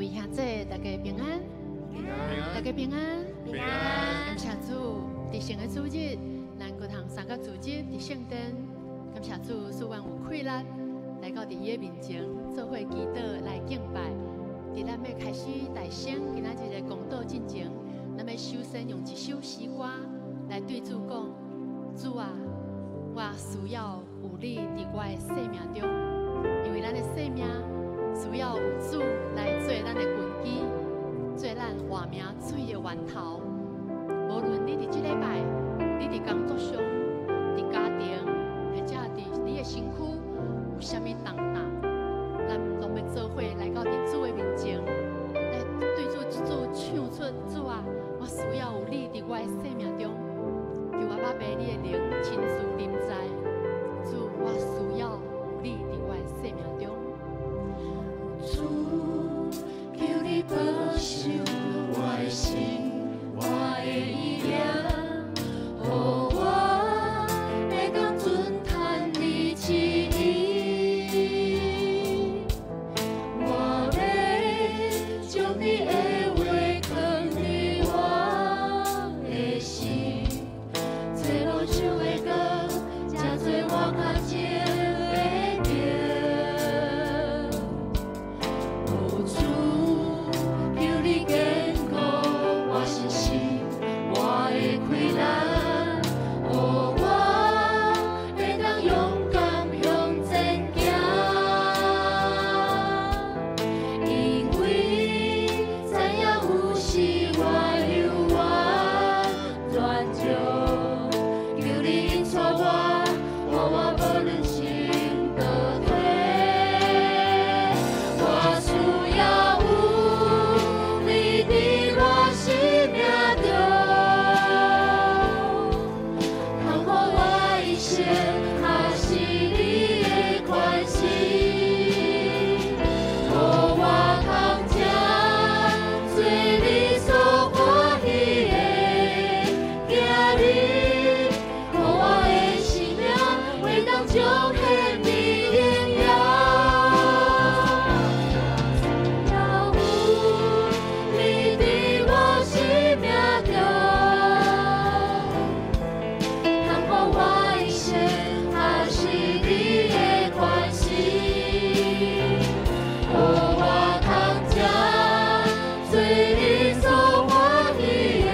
位兄弟，大家平安，大家平安，平安。感謝主，佇聖的主日，咱閣通三個主日佇聖殿，感謝主，賜阮有氣力來到佇伊的面前，做伙祈禱來敬拜。佇咱欲開始大聲今仔日的講道進前，咱欲首先用一首詩歌來對主講：主啊，我需要有你佇我的生命中，因為咱的生命需要有主來做咱的根基，做咱活命水的源頭。無論你佇這禮拜，你佇工作上、佇家庭，或者佇你的身軀有啥物重擔，咱攏欲做伙來到佇主的面前，來對主主唱出：主啊，我需要有你佇我的生命中，求阿爸爸你的靈親自臨在。主，我需要有你佇我的生命中。主，求你保守我的心，我的意念，予我會當遵趁你旨意。我欲將你的話藏佇我的心，做路上的光，才做我跤前的燈。哦，主，求你堅固我信心，我的氣力，予我會當勇敢向前行。因為知影有時我猶原軟弱，求你引帶我，予我無論心倒退。我需要有你佇我生命中，看顧我一生，還是你的關心，予我通成做你所歡喜的囝兒，予我的生命會當彰顯你榮耀。需要有你佇我生命中，看顧我一生，還是你的關心，予我通成做你所歡喜的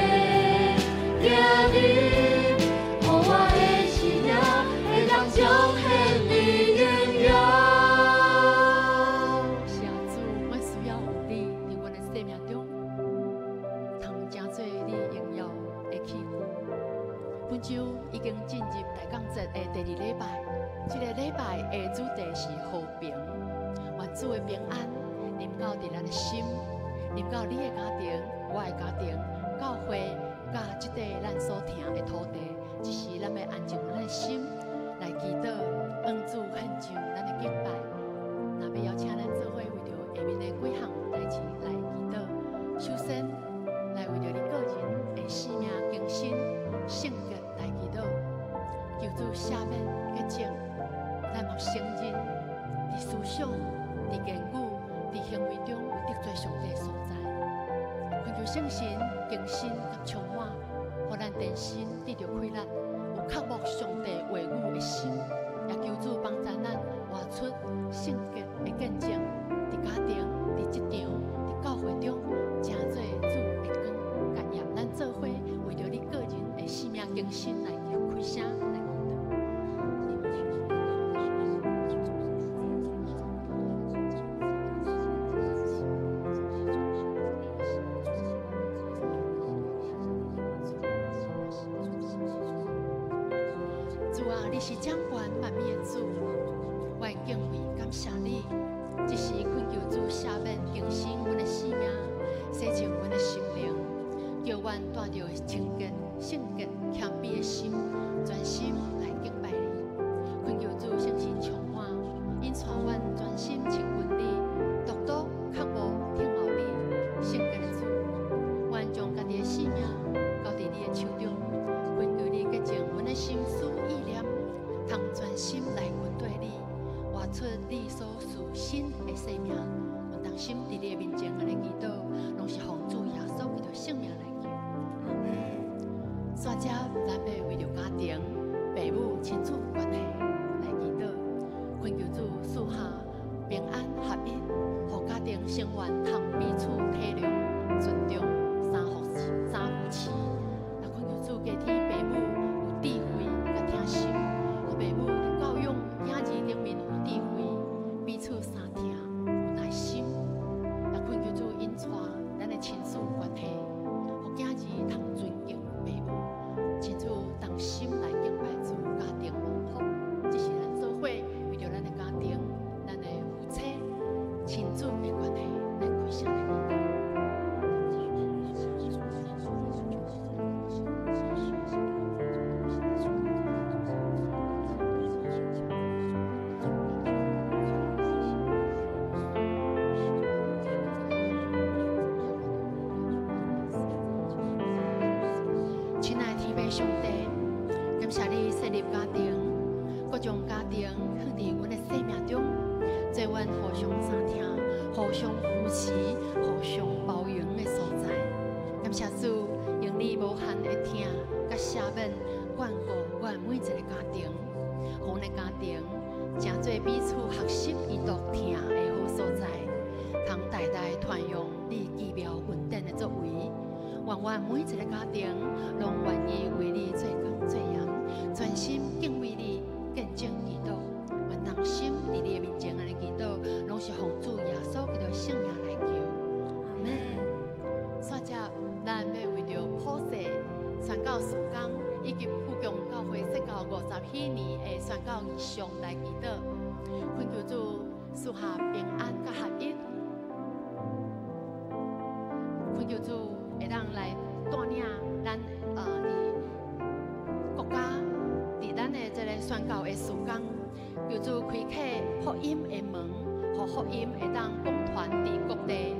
囝兒，予我的生命會當彰顯你榮耀。是啊，主，我需要有你佇阮的生命中，通成做你榮耀的器具。本週已經進入大降節的第二禮拜，這個禮拜的主題是和平。願主的平安臨到佇咱的心，臨到你的家庭、我的家庭、教會，佮這塊咱所徛的土地。這時咱欲安靜咱的心來祈禱，向主獻上咱的敬拜。若欲邀請咱做伙為著下面的幾項代誌來祈禱。首先，來為著你個人的生命更新、聖潔來祈禱，求主赦免潔淨。咱嘛承認，佇思想、佇言語、佇行為中有得罪上帝所在。懇求聖神更新佮充滿，予咱重新得著氣力，有渴慕上帝話語的心，也求主幫助咱活出聖潔的見證，佇家庭、佇職場、佇教會中，成做主的光佮鹽。咱做伙為著你個人的生命更新來開聲來祈禱。主啊，你是掌管萬物的主，我會敬畏感謝你。這時懇求主赦免更新阮的生命，洗淨阮的心靈，叫阮帶著清潔、聖潔、謙卑的心，專心來敬拜你。懇求主聖神充滿，引帶阮專心親近你，獨獨渴慕等候你，聖潔的主。阮將家己的生命交佇你的手中，懇求你潔淨阮的心思意念，通專心來跟隨你，活出你所賜新的生命。阮同心佇你的面前按呢祈煞接咱欲為著家庭、父母、親子關係來祈禱，懇求主賜下平安合一，予家庭成員通彼此體諒、尊重、三夫三扶持。也懇求主加添父母有智慧佮疼心，予父母佇教養囝兒頂面有智慧，彼此相疼有耐心。也懇求主引帶咱的親子關係，予囝兒通尊敬父母，親子同心來敬拜主，家庭蒙福。這是咱做伙為著咱的家庭、咱的夫妻、親子的關係來開聲來祈禱。親愛的天父上帝，感謝你設立家庭，閣將家庭放佇阮的生命中，做阮互相相疼、互相扶持、互相包容的所在。感謝主，用你無限的疼佮赦免，眷顧阮每一个家庭，予阮的家庭成做彼此學習伊獨疼的好所在，通代代傳揚你奇妙恩典的作為。願阮每一个家庭，攏願意為你做工做鹽，專心敬畏你，見證基督。願同心佇你的面前按呢祈禱，攏是奉主耶穌基督聖名來求。阿們。煞接，咱欲為著普世宣教事工以及富強教會設教50禧年的宣教異象來祈禱，懇求主賜下平安佮合一，懇求主會當來帶領咱佇國家，佇咱的這个宣教的事工，求主開啟福音的門，予福音會當廣傳佇各地，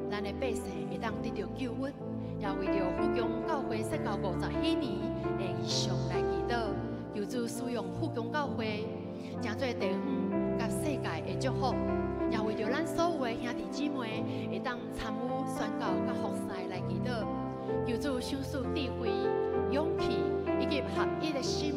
咱的百姓會當得著救恩，也為著富強教會設教50禧年的異象來祈禱，求主使用富強教會，成做地方佮世界的祝福，也為著咱所有的兄弟姊妹會當參與宣教佮服侍來祈禱，求主賞賜智慧、勇氣以及合一的心，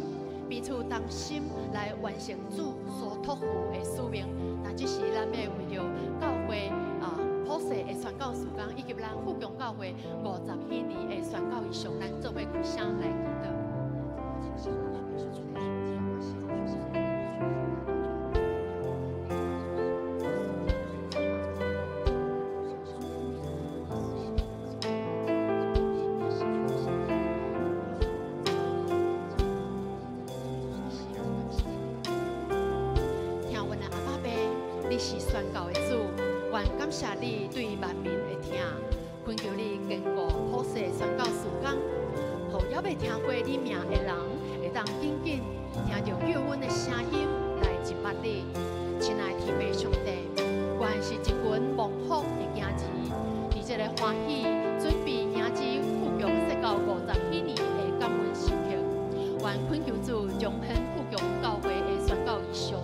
彼此同心來完成主所託付的使命。那這是咱欲為著教會啊普世的宣教事工，以及咱富強教會50禧年的宣教異象，咱做伙開聲來祈禱。聽阮的阿爸父，你是宣教的主，願感謝你對萬民的疼，懇求你堅固普世宣教事工，予猶未聽過你名的人，會當緊緊聽著救恩的聲音來認捌你。親愛的天父上帝，阮是一群蒙福的囝兒，佇這个歡喜準備迎接富強設教50禧年的感恩時刻，願懇求主彰顯富強教會的宣教異象，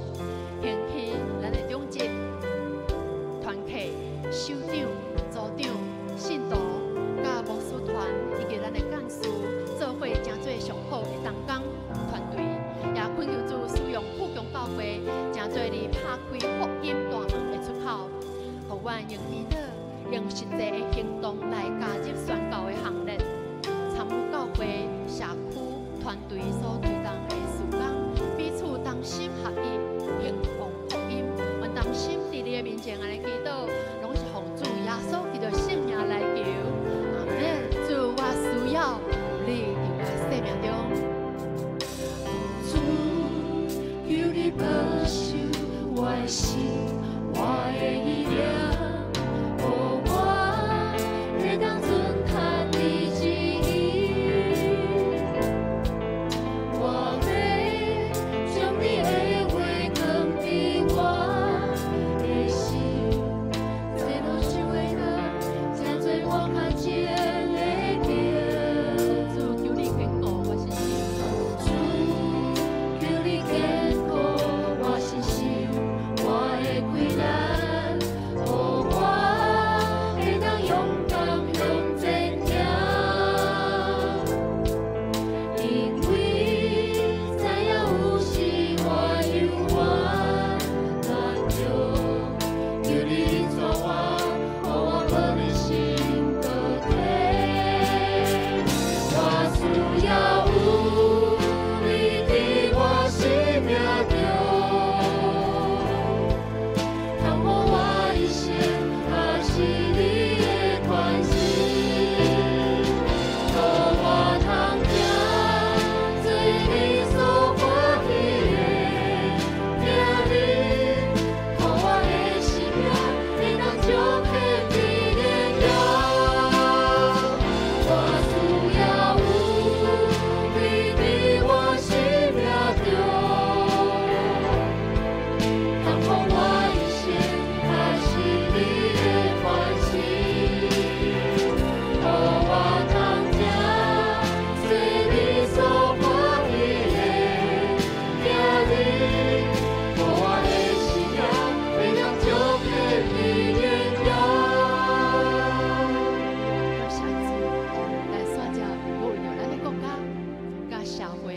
興起咱的長執、團契、首長、組長、信徒、佮牧師團以及咱的幹事，做伙成做上好的同工團隊，也懇求主使用富強教會，成做你拍開福音大門的出口，予阮用祈禱、用實際的行動來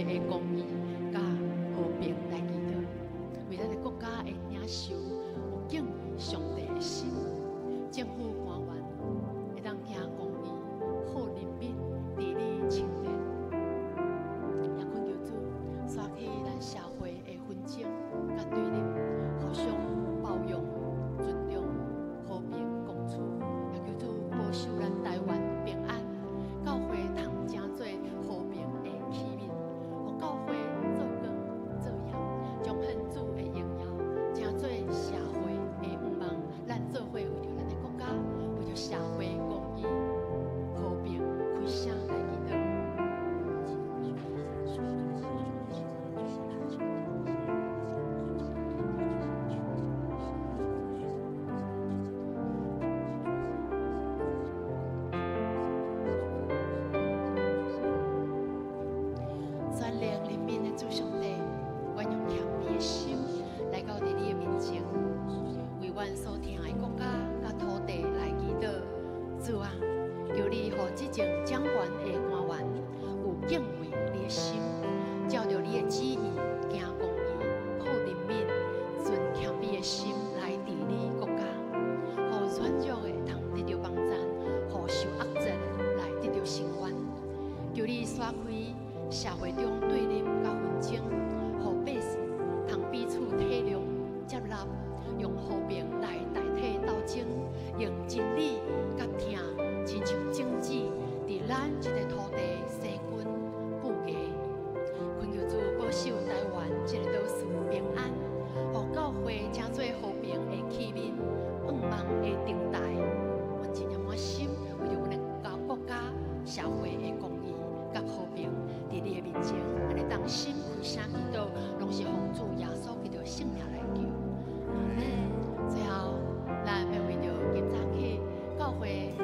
會的公義佮和平來祈禱，為咱的國家的領袖有敬畏上帝的心，政府官員會當行公義，予人民治理清廉。也懇求主，煞去咱社會的紛爭佮對立，互相包容、尊重、和平共處。也求主保守咱台灣平安，教會通成做和平的器皿，予教會做光做鹽，彰顯主的榮耀，成做社會的向望。咱做伙為著咱的國家，為著社會公義、和平開聲來祈禱。全能憐憫的主上帝，阮用謙卑的心來到佇你的面前，為阮所疼的國家佮土地來祈禱。主啊，求你予執政掌權的官員有敬畏你的心，照著你的旨意行公義，予人民存謙卑的心來治理國家，予軟弱的通得著幫贊，予受壓制的來得著伸冤。求你徙開社會中對立佮紛爭，予百姓通彼此體諒、接納，用和平來代替鬥爭，用真理佮疼，親像種子佇咱這个土地生根布芽。懇求主保守台灣這个島嶼平安，予教會成做和平的器皿，向望的燈台。阮真正滿心為著阮的國家、社會的公義佮和平，佇你的面前，按呢同心開聲祈禱，攏是奉主耶穌基督聖名來求。阿們。最後，咱欲為著今早起教會的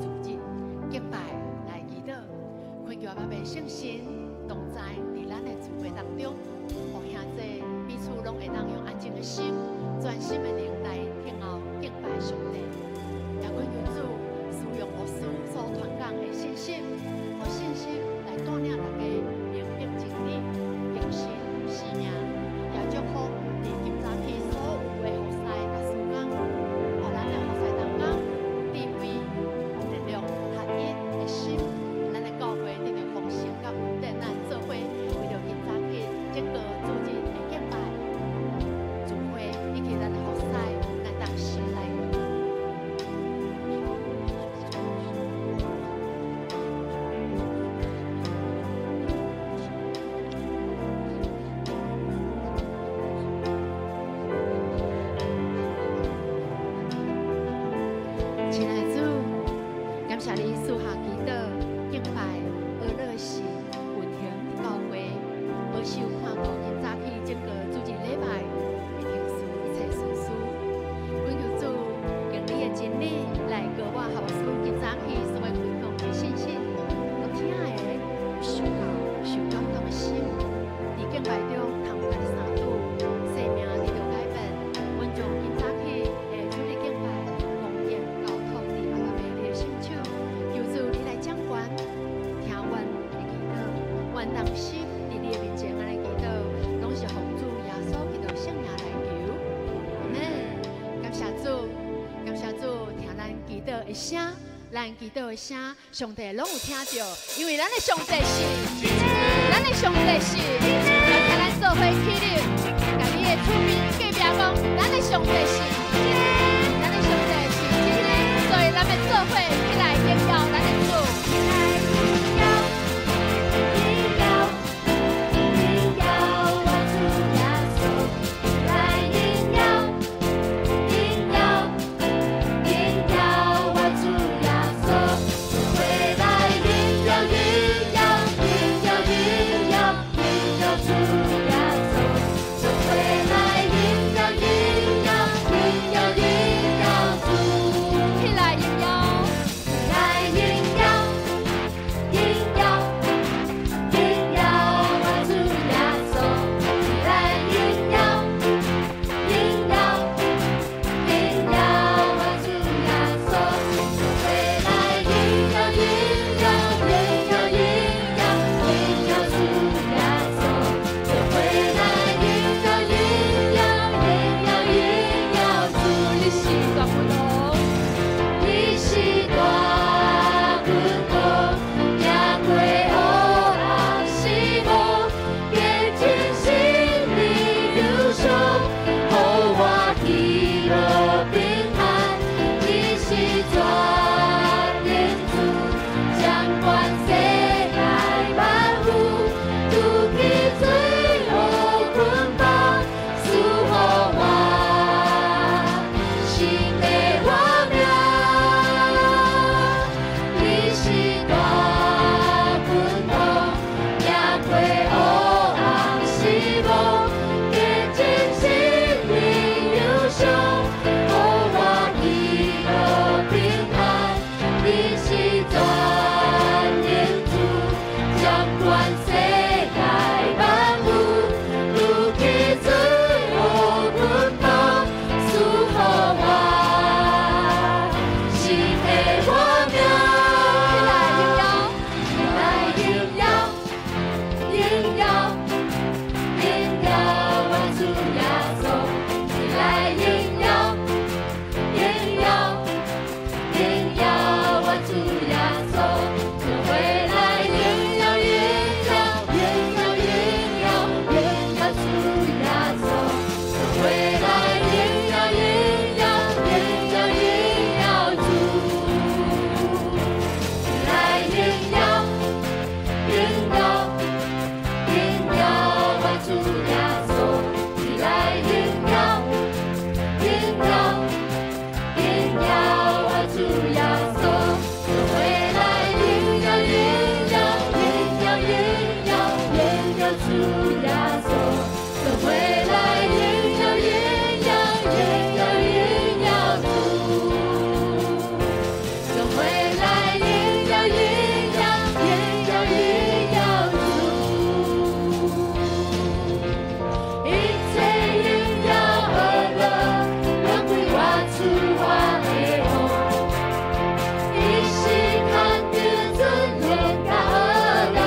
主日敬拜來祈禱，懇求阿爸父聖神同在佇咱的聚會當中，予兄弟彼此攏會當用安靜的心、專心的靈來聽候敬拜上帝。也懇求主使用牧師所傳講的信息，予信息來帶領大家明白真理、更新生命，也祝福佇今早起所有的服侍佮事工，予咱的服侍同工智慧、力量合一的心，咱的教會得著豐盛佮穩定，咱做伙為著今早起這個主日的敬拜聚會，以及咱的服侍，咱同心來祈禱。親愛的主，感謝你賜下祈禱、敬拜、呵咾神運行佇教會，保守看顧今早起這個主日禮拜的程序一切順遂。懇求主用你的真理來膏我和牧師今早起所欲開講的信息，予聽的有受教、受感動的心，佇敬拜中通佮你相拄，生命得著改變。阮將今早起的主日敬拜恭敬交託佇阿爸父你的聖手，求主你來掌權，聽阮的祈禱，阮同心佇你的面前按呢祈禱，攏是奉主耶穌基督聖名來求。阿們。感謝主，感謝主，聽咱祈禱的聲，咱祈禱的聲，上帝攏有聽著，因為咱的上帝是，咱的上帝是，來聽咱做伙起立，共你的厝邊隔壁講，咱的上帝是，咱的上帝是真的，所以咱欲做伙起來榮耀咱的主。榮耀，榮耀，榮耀我主耶穌，來榮耀，榮耀，榮耀我主耶穌，做伙來榮耀，榮耀，榮耀，榮主耶穌，做伙來榮耀榮耀榮耀榮耀主，做伙來榮耀榮耀榮耀榮耀主，一切榮耀和樂，攏歸我主我的王。伊是看著尊榮佮呵樂。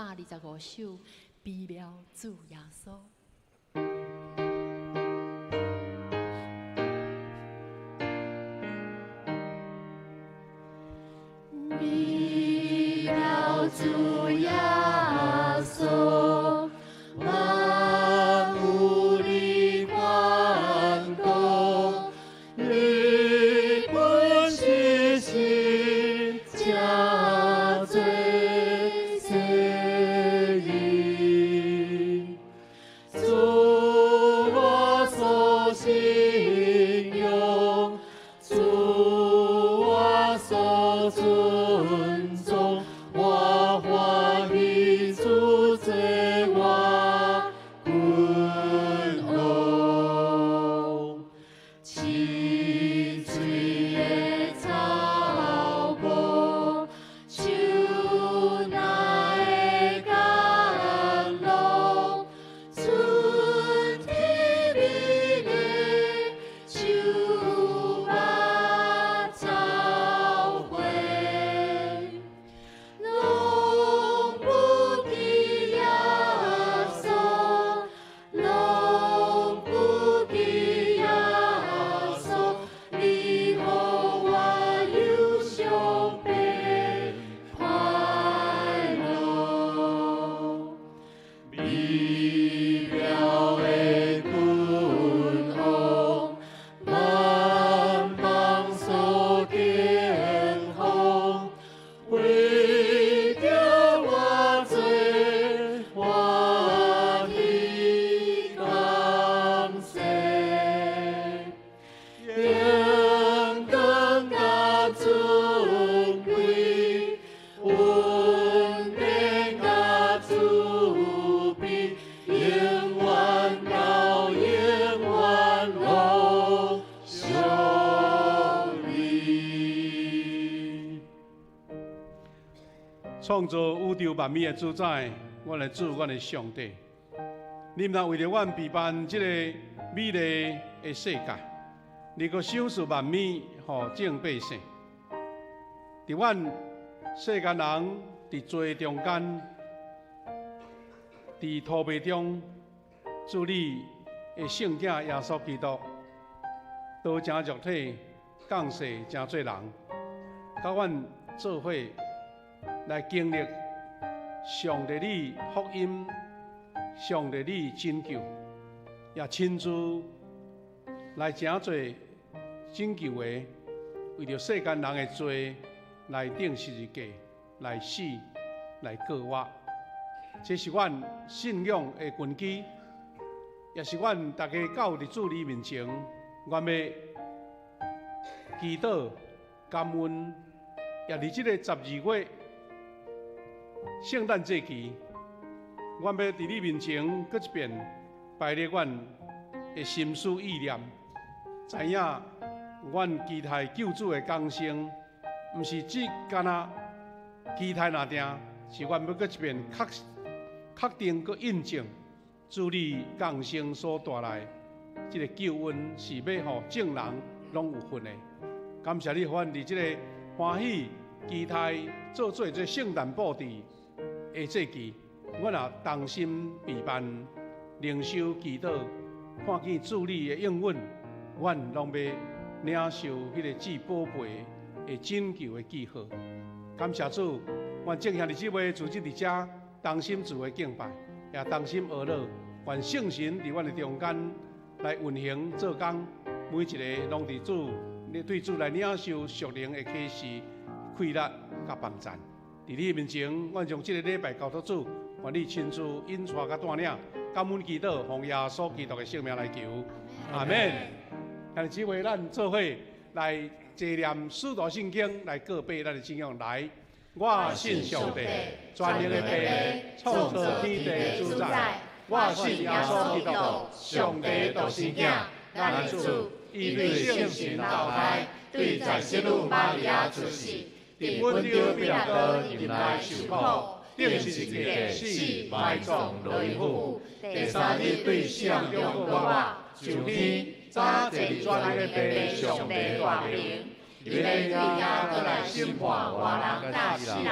325首《美妙主耶穌》。美妙主耶穌，萬物的關公，你本是神，成做世人，主我所信仰，主我所尊重，我歡喜主做我君王，青翠的草坡，樹內的甘露，春天美麗，樹木草花。攏不記耶穌，攏不記耶穌，你予我憂傷變快樂。美妙的君王，萬邦所敬奉，為著我罪，歡喜感謝。榮光佮尊貴，恩典佮慈悲，永遠到永遠攏屬你。創造宇宙萬物的主宰，阮的主，阮的上帝，你毋但為著阮備辦這個美麗的世界，你閣賞賜萬物予眾百姓。佇阮世間人佇罪中間，佇塗迷中，主你的聖子耶穌基督，道成肉體降世成做人，佮阮做伙來經歷上帝你福音，上帝你拯救，也親自來成做拯救的，為著世間人的罪來釘十字架，來死，來過活。這是阮信仰的根基，也是阮大家到佇主你面前，阮欲祈禱感恩，也佇這个12月聖誕節期，阮欲佇你面前閣一遍排列阮的心思意念，知影阮期待救主的降生，毋是只干焦期待爾定，是阮欲閣一遍確確定閣印證主你降生所帶來這个救恩是欲予眾人攏有份的。感謝你，予阮佇這个歡喜期待做做這聖誕布置的節期，阮也同心備辦靈修祈禱，看見主你的應允，阮攏欲領受彼个至寶貝的拯救的記號。感謝主，願眾兄弟姊妹組織佇遮同心做伙敬拜，也同心學樂，願聖神佇阮的中間來運行做工，每一个攏佇主，你對主來領受屬靈的啟示、氣力佮幫贊。佇你面前，阮將這个禮拜交託主，願你親自引帶佮帶領，感恩祈禱，奉耶穌基督的聖名來求，阿們。兄弟姊妹，咱做伙來齊念使徒信經來告白咱的信仰來。我信上帝，全能的父，創造天地的主宰。我信耶穌基督，上帝的獨生子，咱的主，伊對聖神投胎，對在聖女瑪利亞出世，佇本丟彼拉多入來受苦，釘十字架死埋葬落於府，第三日對死人中復活，上天，早坐佇全能的父上帝大能，伊欲對遐閣來審判活人佮死人。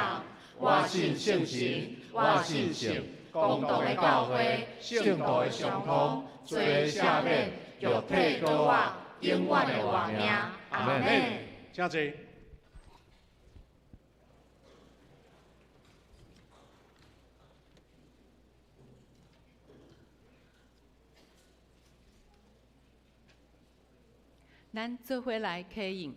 我信聖神，我信圣公同的教会，圣徒的相通，罪的赦免，肉体复活，永远的活命。阿门。请坐。咱做伙来启应，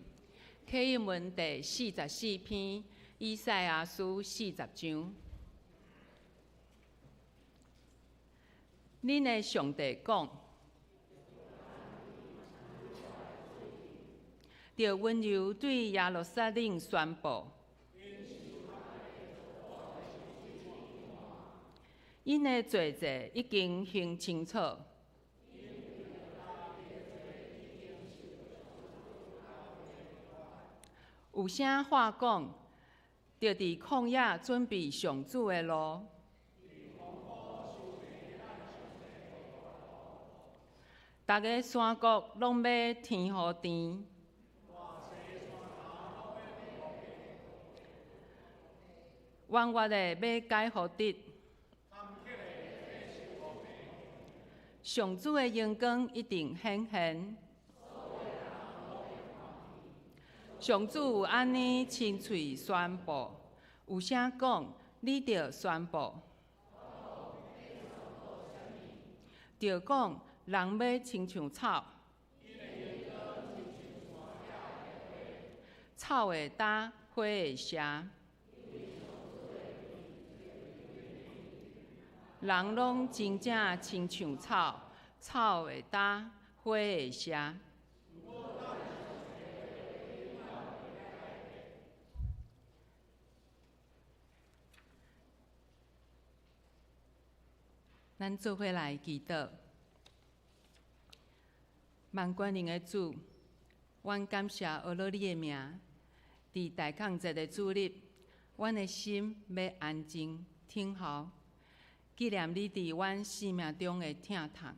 启应文第44篇，以赛亚书40章。恁的上帝讲，著温柔对耶路撒冷宣布，𪜶的罪债已经还清楚。有声话讲，著伫旷野准备上主的路，逐个山谷拢欲填予甜，弯弯的欲改予直，上主的荣光一定显现。上主有按呢亲喙宣布，有声讲，你著宣布，著讲人欲亲像草，草会焦，花会谢，人拢真正亲像草，草会焦，花会谢。咱做伙来祈祷，万全能的主，阮感谢阿罗你的名。伫大抗节的主日，阮的心欲安静等候，纪念你伫阮生命中的疼痛。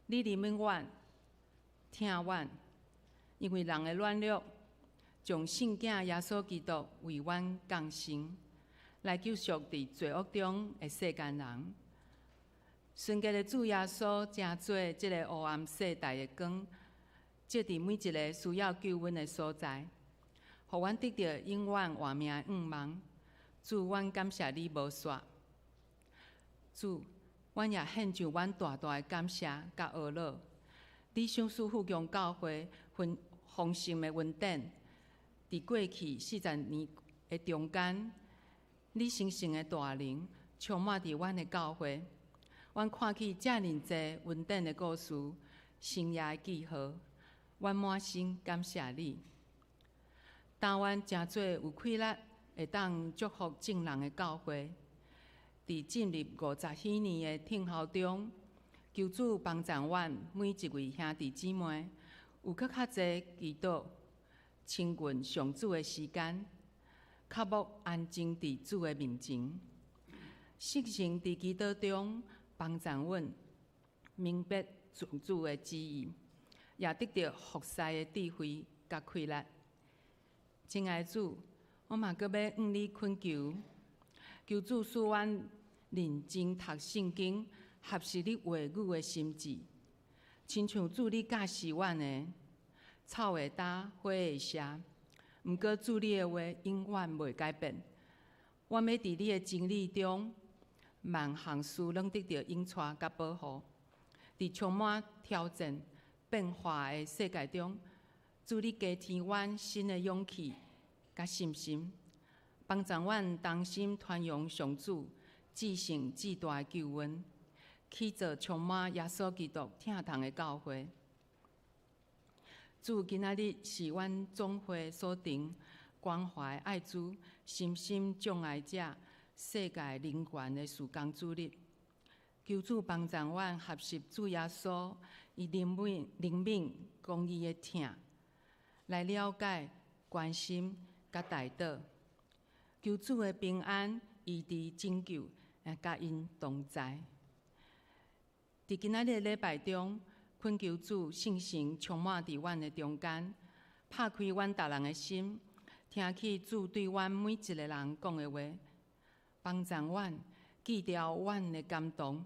你怜悯阮，疼阮，因为人的软弱，将圣子耶稣基督为阮降生，来救赎伫罪恶中的世间人。纯洁的主耶稣，成做这个黑暗世代的光，照伫每一个需要救恩的所在，予阮得著永远活命的愿望。主，阮感谢你无煞。主，阮也献上阮大大的感谢佮阿乐。你赏赐富强教会丰丰盛的恩典，伫过去40年的中间，你神圣的大能充满伫阮的教会。阮看起遮尔济恩典的故事，神迹的记号，阮满心感谢你。当阮成做有气力，会当祝福众人的教会，伫进入50禧年的等候中，求主帮助阮每一位兄弟姊妹，有阁较济祈祷、亲近上主的时间，较欲安静伫主的面前，圣神伫祈祷中帮助阮明白上主的旨意，也得著服侍的智慧佮气力。亲爱的主，我嘛阁欲向你恳求，求主赐阮认真读圣经，学习你话语的心志，亲像主你教示阮的，草会焦，花会谢，毋过主你的话永远袂改变。阮欲伫你的真理中，万项事拢得著引带佮保护。伫充满挑战、变化的世界中，主你加添阮新的勇气佮信心，帮助阮同心传扬上主至圣至大的救恩，去做充满耶稣基督疼痛的教会。主，今仔日是阮总会所定关怀爱主、深深障碍者世界人权的事工主日。求主帮助阮学习主耶稣伊怜悯、怜悯公义的疼，来了解、关心佮代祷。求主的平安、医治、拯救，佮𪜶同在。伫今仔日礼拜中，恳求主圣神充满伫阮的中间，拍开阮逐人的心，听去主对阮每一个人讲的话，幫助阮記牢阮的感動，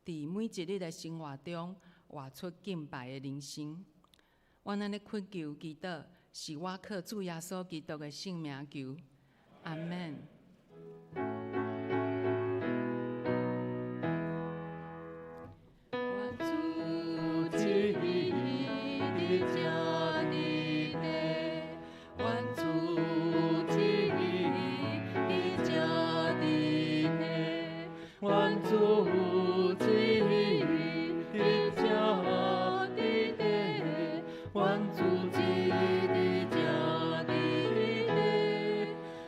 佇每一日的生活中活出敬拜的人生。阮按呢懇求祈禱，是我靠主耶穌基督的聖名求，阿們。願主旨意佇遮佇地，願主旨意佇遮佇地，願主旨意佇遮佇地，願主旨意佇遮佇地，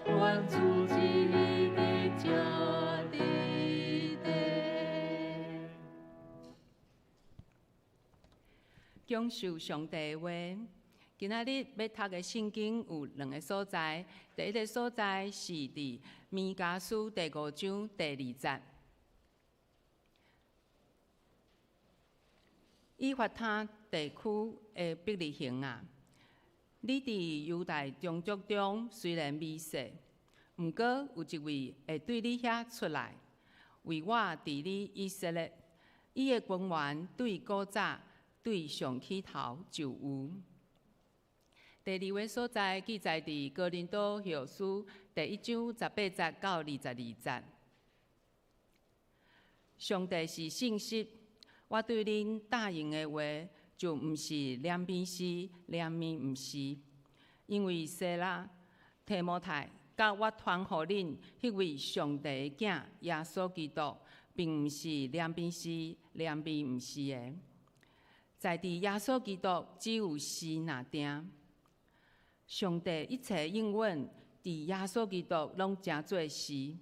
願主旨意佇遮佇地。享受上帝的話。今仔日欲讀的聖經有兩个所在，第一个所在是佇彌迦書第五章第二節。以法他地區的伯利恆啊，你佇猶大宗族中雖然微細，毋過有一位會對你遐出來，為我治理以色列。伊的根源對古早，對上起頭就有。第二个所在記載佇哥林多後書第一章18節到22節。上帝是信實，我對恁答應的話，就毋是兩面是，兩面毋是。因為西拉、提摩太佮我傳予恁彼位上帝的囝耶穌基督，並毋是兩面是，兩面毋是的。在佇耶穌基督只有是若定。上帝一切應允，佇耶穌基督攏成做是，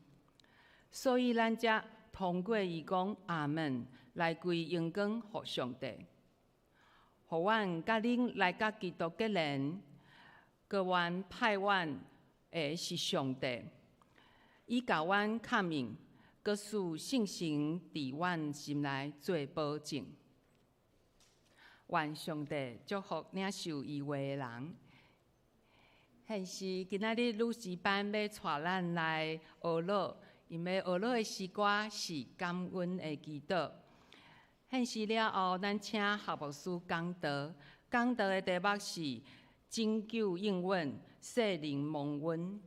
所以咱才通過伊講阿們來歸榮光予上帝，予阮佮恁來佮基督結連，閣願派阮的是上帝，伊共阮確認，閣賜聖神佇阮心內做保證。願上帝祝福領受伊話的人。現時今仔日女士班欲帶咱來學樂，𪜶欲學樂的詩歌是感恩的祈禱。獻詩了後，咱請何牧師講道，講道的題目是拯救應允，聖靈蒙恩。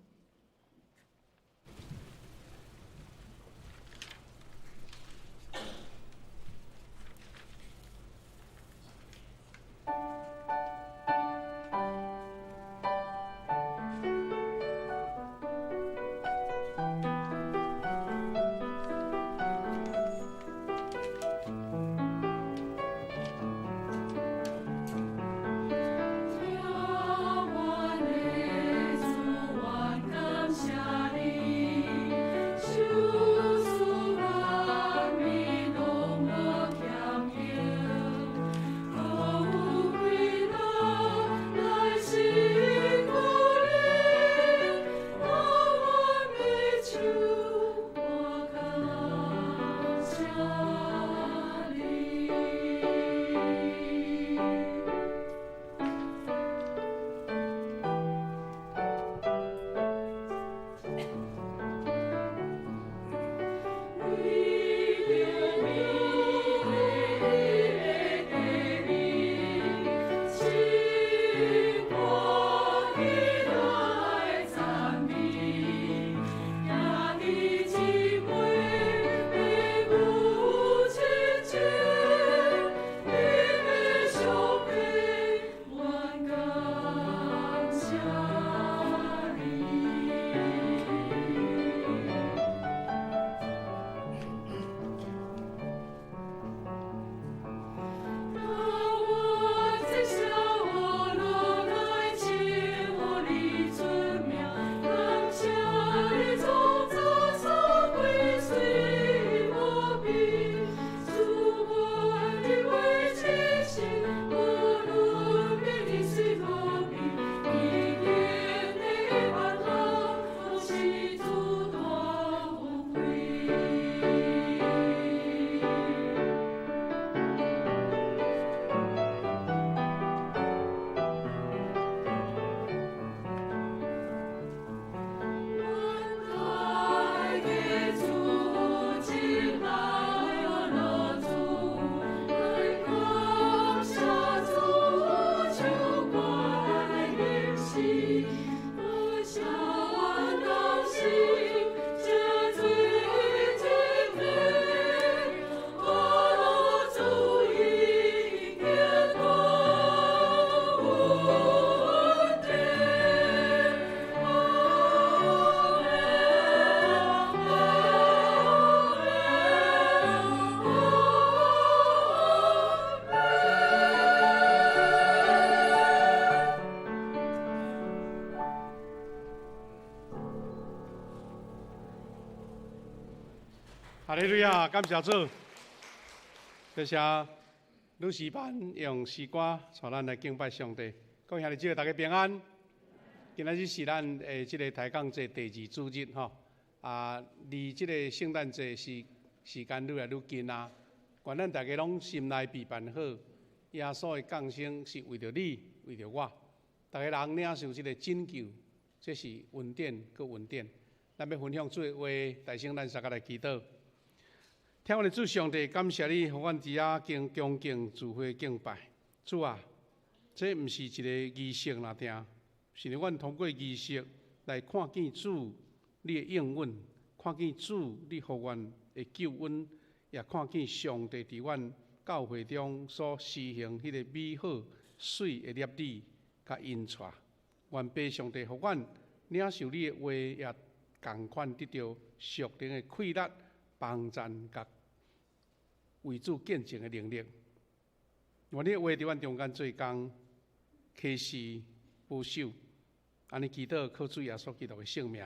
聽阮的主，阮利路亞，感謝主。謝謝女詩班用詩歌帶咱來敬拜上帝。各位兄弟姊妹，大家平安。今仔日是咱的這个抬槓節第二主日吼。啊，離這个聖誕節是時間愈來愈近啊。願咱大家攏心內備辦好，耶穌的降生是為著你，為著我。逐个人領受這个拯救，這是恩典閣恩典。咱欲分享主的話，大聲咱三個來祈禱。天父的主上帝，感謝你，予阮佇遮經恭敬聚會敬拜。主啊，這毋是一个儀式爾定，是阮通過儀式來看見主你的應允，看見主你予阮的救恩，也看見上帝佇阮教會中所施行彼个美好媠的攝理佮引帶。願父上帝予阮領受你的話，也仝款得著屬靈的氣力、幫贊佮為主見證的能力。願你的話佇阮中間做工，啟示保守，按呢祈禱靠主耶穌基督的聖名，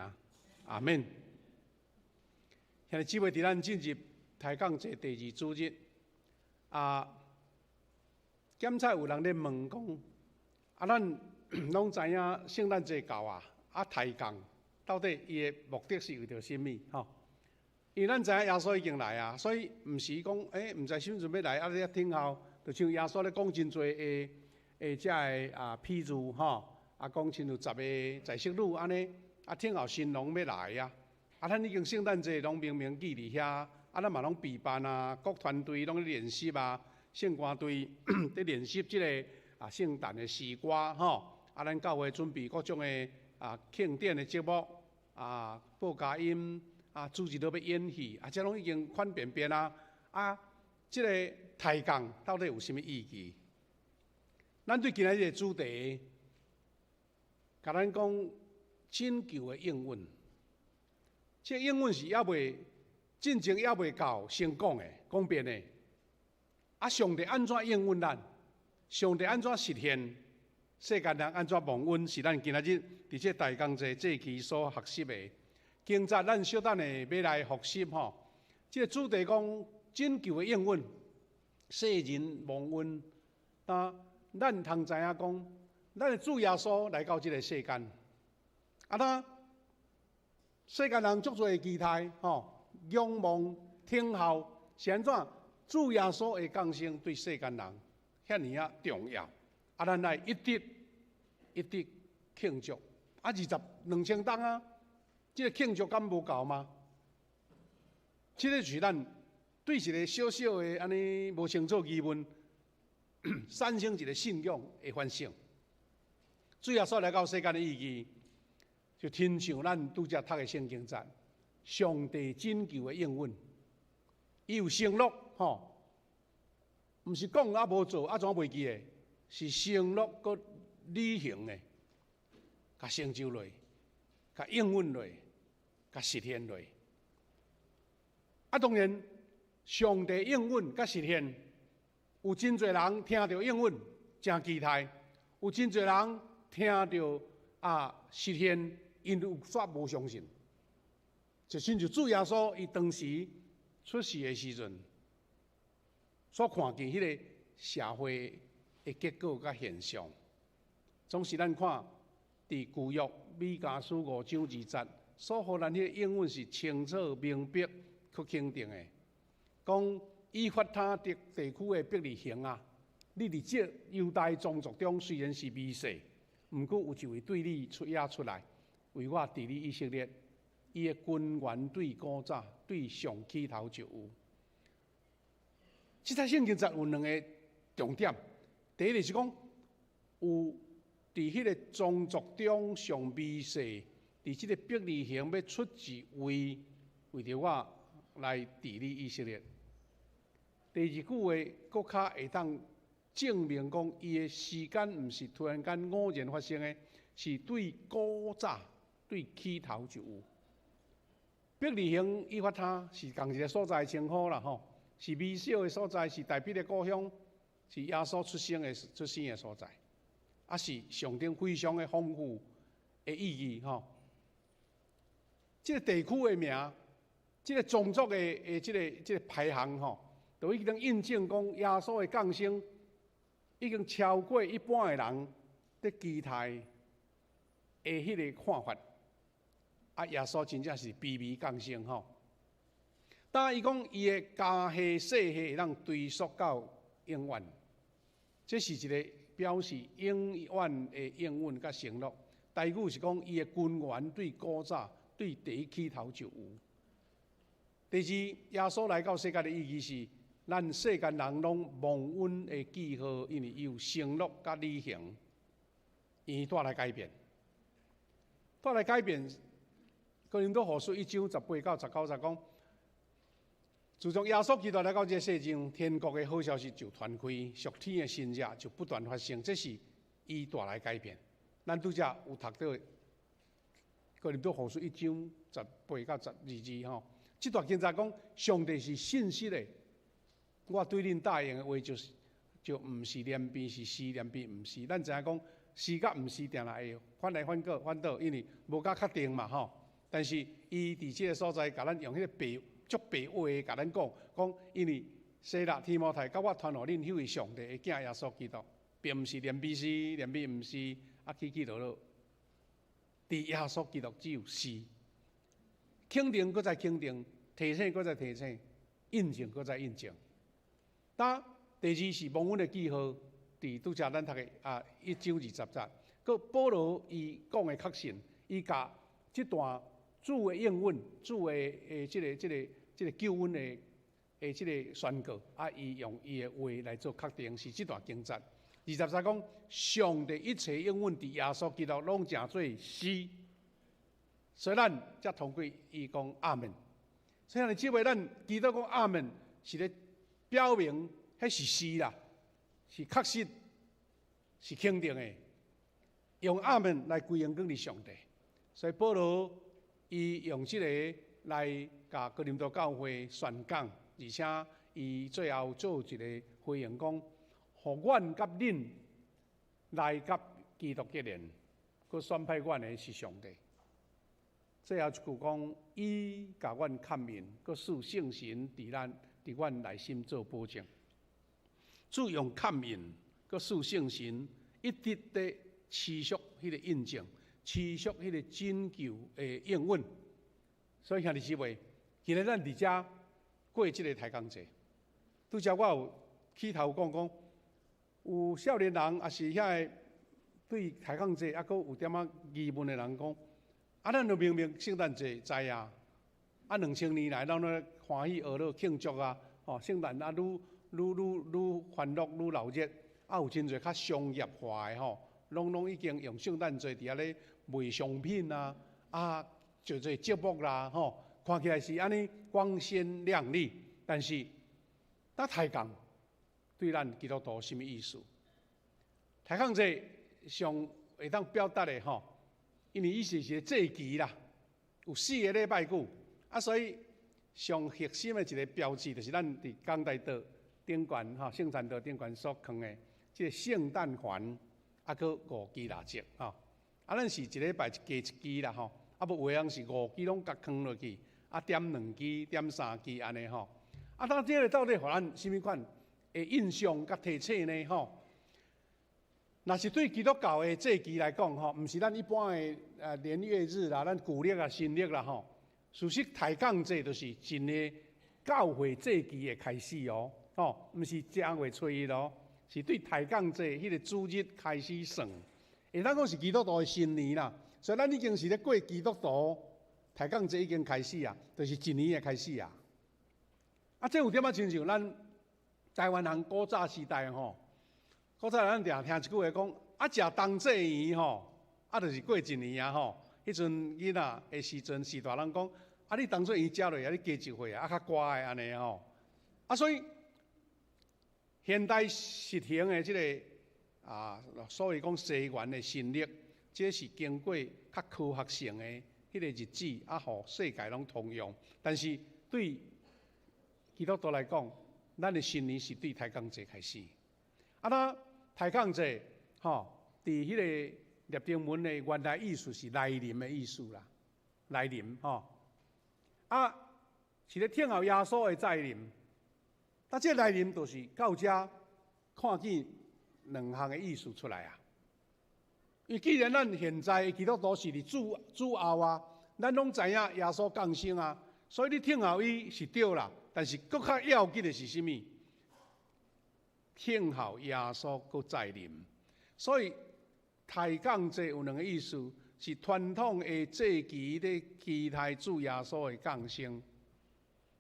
阿門。兄弟姊妹，佇咱進入抬槓節第二主日，啊，檢查有人咧問講，啊，咱攏知影聖誕節到啊，啊抬槓到底伊的目的是為著啥物？吼？因為咱知影耶穌已經來啊，所以毋是講，毋知啥時陣欲來，啊，咧等候，就像耶穌咧講真濟的的遮个啊譬喻吼，啊講親像十个才色女按呢，啊等候新郎欲來啊，啊咱已經聖誕節攏明明記佇遐，啊咱嘛攏備辦啊，各團隊攏咧練習啊，聖歌隊佇練習這个啊聖誕的詩歌吼，啊咱教會準備各種的啊慶典的節目啊報佳音。啊，主日都欲演戲，啊，這攏已經款變變啊！啊，這个抬槓到底有啥物意義？咱對今仔日的主題，共咱講拯救的應允。這個應允是猶未進前猶未到先講的，講遍的。啊，上帝按怎應允咱？上帝按怎實現？世間人按怎忘恩？是咱今仔日佇這抬槓節節期所學習的。今早咱小等下欲來復習吼，這个主題講拯救的應允，世人忘恩。但咱通知影講，咱的主耶穌來到這个世間，啊，那世間人足濟的期待吼，仰望等候是按怎？主耶穌的降生對世間人遐爾仔重要，啊，咱來一直一直慶祝，啊，22,000冬啊！這个慶祝敢無夠嗎？這个是咱對一个小小的按呢無清楚疑問，產生一个信仰的反省。主耶穌來到世間的意義，就親像咱拄才讀的聖經節，上帝拯救的應允，伊有承諾吼，毋是講啊無做啊怎袂記得？是承諾閣履行的，共成就落，共應允落。共實現落，啊，當然，上帝應允佮實現，有真濟人聽著應允，誠期待；有真濟人聽著啊實現，𪜶有煞無相信。就親像主耶穌伊當時出世的時陣，所看見彼个社會的結果佮現象，總是咱看佇舊約彌迦書5章2節。所予咱彼个應允是清楚明白、閣肯定的。講以法他地地區的伯利恆啊，你佇這猶大宗族中雖然是微細，毋過有一位對你出也出來，為我治理以色列。伊的根源對古早，對上起頭就有。這節聖經節有兩个重點，第一就是講有佇彼个宗族中上微細。佇這个伯利恆欲出一位為著我來治理以色列。第二句話，閣較會當證明講，伊的時間毋是突然間偶然發生的，是對古早對起頭就有。伯利恆以法他是仝一个所在稱呼啦吼，是微小的所在，是大衛的故鄉，是耶穌出生的所在，啊是象徵非常的豐富的意義吼。這个地區的名這個宗族的這個排行吼，就已經印證講耶穌的降生已經超過一般的人佇期待的彼個看法。啊，耶穌真正是卑微降生吼。當伊講伊的家系世系會當追溯到永遠，這是一個表示永遠的應允佮承諾。台語是講伊的根源對古早對第一起頭就有。第二，耶穌來到世界的意義是，咱世間人攏蒙恩的記號，因為伊有承諾佮履行，伊帶來改變，帶來改變。哥林多後書1章18到19節講，自從耶穌基督來到這個世上，天國的好消息就傳開，屬天的神蹟就不斷發生，這是伊帶來改變。咱拄才有讀著哥林多後書1章18到12節吼，這段經節講，上帝是信實的，我對恁答應的話就是就毋是兩邊是是，兩邊毋是。咱知影講是佮毋是，定定會反來反去反倒，因為無夠確定嘛吼。但是伊佇這个所在，共咱用彼个白足白話共咱講，講因為西拉提摩太佮我傳予恁彼位上帝的囝耶穌基督，並毋是兩邊是，兩邊毋是，啊起起落落。佇耶穌基督只有是，肯定閣再肯定，提醒閣再提醒，印證閣再印證。當第二是蒙恩的記號，佇拄才咱讀的啊1章20節，閣保羅伊講的確信，伊共這段主的應允，主的這個救恩的這個宣告，啊，伊用伊的話來做確定，是這段經節。20節講，上帝一切應允佇耶穌基督攏成做是，所以咱才通過伊講阿門。所以這位咱祈禱講阿門，是咧表明彼是是啦，是確實，是肯定的。用阿門來歸榮光予上帝。所以保羅伊用這个來共哥林多教會宣講，而且伊最後做一个回應，講：予阮佮恁來佮基督結連，閣選派阮的是上帝。最後一句講，伊共阮勘印，閣賜聖神佇咱佇阮內心做保證。主用勘印，閣賜聖神，一直佇持續彼个印證，持續彼个拯救的應允。所以兄弟姊妹，今日咱佇遮過這个抬槓節，拄才我有起頭講講，有少年人抑是遐个對抬槓節抑閣有點仔疑問的人講，啊，咱就明明聖誕節知啊，啊2000年來咱攏歡喜樂樂慶祝啊，吼聖誕啊愈愈愈愈歡樂愈鬧熱，啊有真濟較商業化的吼，攏已經用聖誕節佇遐咧賣商品啊，啊，做做節目啦，吼，看起來是按呢光鮮亮麗，但是，那抬槓對咱基督徒啥物意思？抬槓節上會當表達的吼，因為伊是一個節期啦，有4個禮拜久，啊，所以上核心的一個標誌就是咱佇講台桌頂懸吼，聖餐桌頂懸所囥的這個聖誕環，啊，閣五支蠟燭吼，啊，咱是一禮拜一加一支啦吼，啊，無有的人是五支攏共囥落去，啊，點兩支、點三支按呢吼，啊，那這个到底予咱啥物款的印象佮提醒呢？吼？若是對基督教的節期來講，吼，毋是咱一般的年月日啦，咱舊曆啊、新曆啦，吼。事實抬槓節就是一个教會節期的開始哦，吼，毋是正月初一哦，是對抬槓節彼个主日開始算。會當講是基督徒的新年啦，所以咱已經是咧過基督徒抬槓節已經開始啊，就是一年的開始啊。啊，這有點仔親像咱台灣人古早時代吼。古早咱定聽一句話講，啊，食冬至圓吼，啊，就是過一年啊吼。彼陣囡仔的時陣，序大人講，啊，你冬至圓食落啊，你加一歲啊，啊，較乖的按呢吼。啊，所以現代實行的這个啊，所謂講西元的新曆，這是經過較科學性的彼个日子，啊，予世界攏通用。但是對基督徒來講，咱的新年是對抬槓節開始。啊，那抬槓節，吼，佇彼个拉丁文的原來意思是來臨的意思啦，來臨吼。啊，是咧等候耶穌的再臨。啊，這來臨就是到遮看見兩項的意思出來啊。因為既然咱現在的基督徒是佇主主後啊，咱攏知影耶穌降生啊，所以你等候伊是對啦。但是閣較要緊的是啥物？等候耶穌閣再臨。所以抬槓節有兩个意思，是傳統的祭期咧期待主耶穌的降生。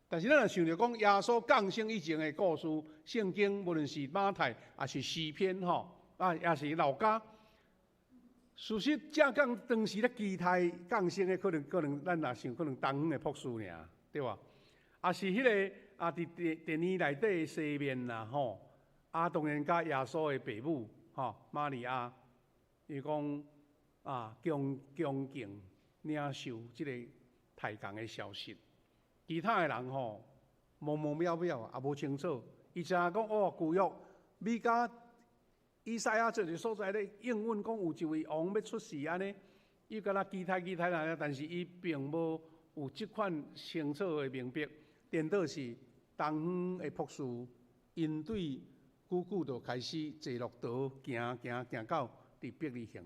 但是咱若想著講耶穌降生以前的故事，聖經無論是馬太，抑是詩篇吼，啊，抑是路加。事實正講當時咧期待降生的，可能咱若想可能東方的博士爾，對無？抑是彼个啊，佇殿殿內底的西面啦，吼，啊，當然佮耶穌的爸母吼，瑪利亞，伊講啊，恭恭敬領受這個抬槓的消息。其他的人吼，模模渺渺也無清楚，伊知影講哦，舊約彌迦、以賽亞這個所在咧應允講有一位王欲出世按呢，伊敢若期待期待啦，但是伊並無有這款清楚的明白。顛倒是東方的博士，𪜶對久久就開始坐駱駝行行行到佇伯利恆。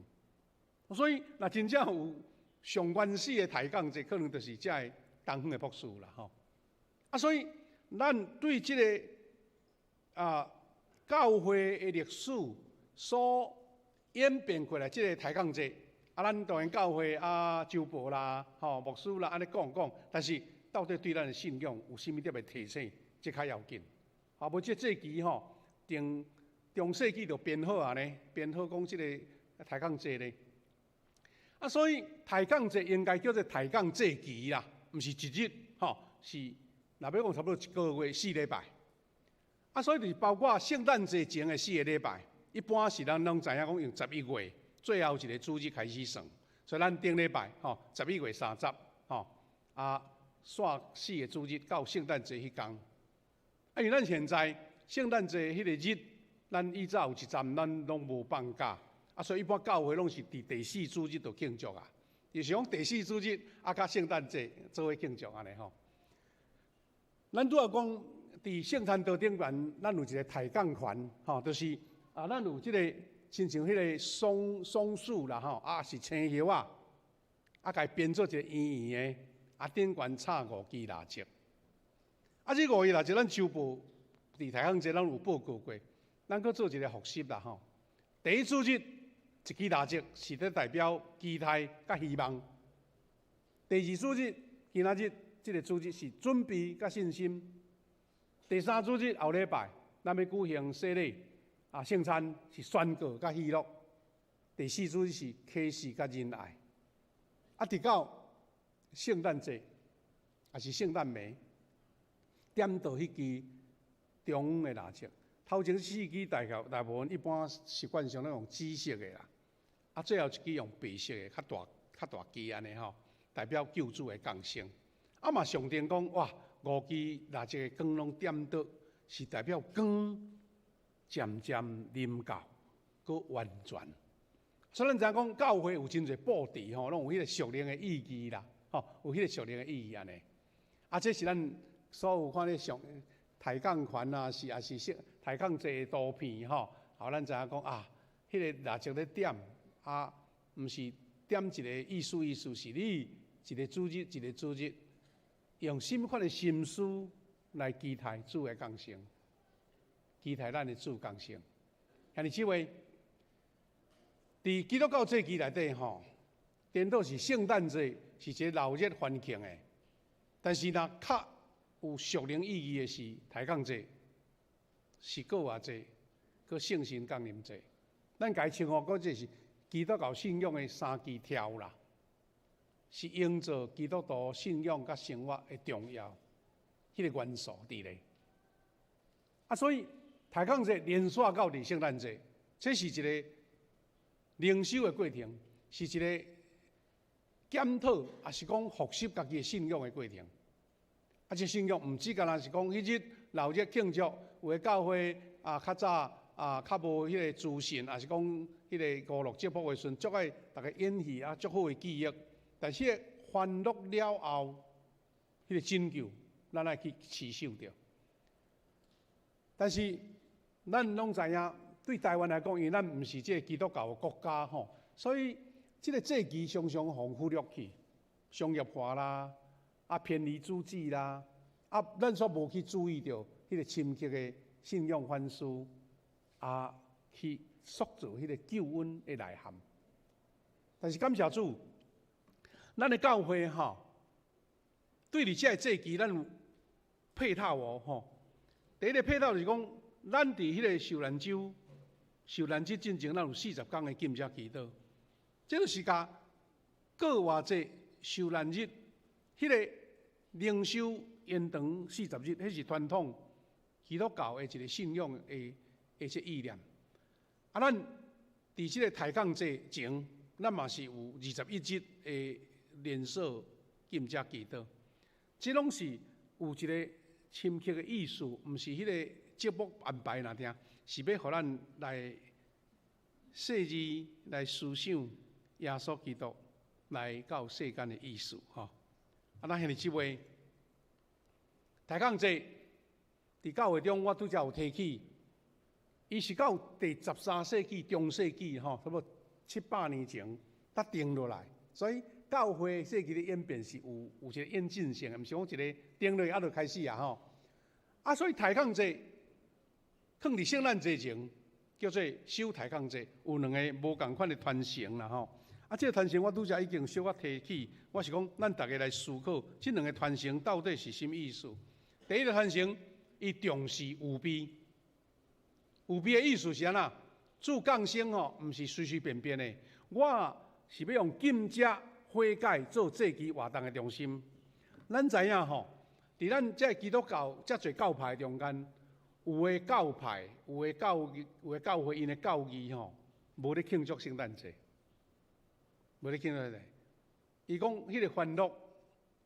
所以若真正有上原始的抬槓節，可能就是這个東方的博士啦吼。啊，所以咱對這个啊教會的歷史所演變過來，這个抬槓節，啊，咱當然教會啊，周報啦，吼，牧師啦，按呢講講，但是到底對咱的信仰有啥物特別提醒，這較要緊。啊，無這祭期吼，中中世紀就編好啊呢，編好講這个抬槓節咧。啊，所以抬槓節應該叫做抬槓祭期啦，毋是一日，吼，是若欲講差不多一个月四禮拜。啊，所以就是包括聖誕節前的四个禮拜，一般是咱攏知影講用11月最後一个主日開始算，所以咱頂禮拜吼十一月三十吼啊，煞四个主日到聖誕節彼工。啊，因為咱現在聖誕節彼個日，咱以早有一站咱攏無放假，啊，所以一般教會攏是佇第四主日就慶祝啊，就是講第四主日啊，佮聖誕節做伙慶祝按呢吼。咱拄仔講佇聖餐桌頂懸，咱有一个抬槓環，吼，就是啊，咱有這个親像彼个松松樹啦，吼，啊是青葉仔，啊，共伊編做一个圓圓的，啊頂懸插五支蠟燭。啊，這五支蠟燭咱周報佇抬槓節咱有報告過，咱閣做一个複習啦，吼。第一主日一支蠟燭是咧代表期待佮希望。第二主日今仔日這个主日是準備佮信心。第三主日後禮拜，咱欲舉行洗禮啊聖餐是宣告佮喜樂。第四主日是啟示佮仁愛。啊，直到聖誕節，抑是聖誕暝，點著彼支中央的蠟燭。頭前四支大概大部分一般習慣上攏用紫色的啦，啊，最後一支用白色的，較大較大支按呢吼，代表救主的降生。啊嘛象徵講哇，五支蠟燭的光攏點著，是代表光漸漸臨到，閣完全。所以咱知影講教會有真濟布置吼，攏有彼个屬靈的意義啦，吼，有彼个屬靈的意義按呢。啊，這是咱所有看咧上抬槓環啊，是抑是說抬槓節的圖片吼，予咱知影講啊，彼个蠟燭咧點啊，毋是點一个意思意思，是你一个主日一个主日，用啥物款的心思來期待主的降生，期待咱的主降生。兄弟姊妹，佇基督教祭期內底吼，顛倒是聖誕節是一个鬧熱歡慶的，但是若較有屬靈意義的是抬槓節，是復活節，閣聖神降臨節。咱共伊稱呼講這是基督教信仰的三支柱啦，是營造基督徒信仰佮生活的重要彼个元素佇咧。啊，所以抬槓節連續到佇聖誕節，這是一个靈修的過程，是一个檢討，抑是講複習家己的信仰的過程。啊，這信仰毋只干焦是講彼日鬧熱慶祝，有的教會啊較早啊較無彼个資訊，抑是講彼个娛樂節目的時陣，足愛逐家演戲啊，足好的記憶。但是歡樂了後，彼个拯救咱愛去持守著。但是咱攏知影，對台灣來講，因為咱毋是這个基督教的國家吼，所以這个節期常常予忽略去，商業化啦，啊偏離主旨啦，啊咱煞無去注意著彼个深刻的信仰反思，啊去塑造彼个救恩的內涵。但是感謝主，咱的教會吼，對佇這个節期，咱有配套哦吼。第一个配套就是講，咱佇彼个受難週、受難節進前，咱有40工的禁食祈禱。這就是共過活節、受難日，彼个靈修延長40日，彼是傳統基督教的一个信仰的這意念。啊，咱佇這个抬槓節前，咱嘛是有21日的連鎖禁食祈禱。這攏是有一个深刻的意思，毋是彼个節目安排爾爾，是欲予咱來細膩來思想耶穌基督來到世間的意思吼。啊，咱兄弟姊妹，抬槓節佇教會中，我拄才有提起，伊是到第13世紀中世紀吼，差不多700年前才定落來，所以教會節期的演變是有一個演進性的，毋是講一个定落啊就開始啊吼。啊，所以抬槓節囥佇聖誕節前，叫做守抬槓節，有兩个無仝款的傳承啦吼。啊，這个傳承我拄才已經小可提起，我是講咱逐家來思考，這兩个傳承到底是啥物意思？第一个傳承，伊重視預備，預備的意思是按怎？主降生吼，毋是隨隨便便的，我是欲用禁食悔改做節期活動的中心。咱知影吼，佇咱這基督教遮濟教派中間，有的教派、有的教義、有的教會，𪜶的教義吼，無咧慶祝聖誕節，無咧慶祝節。伊講彼个歡樂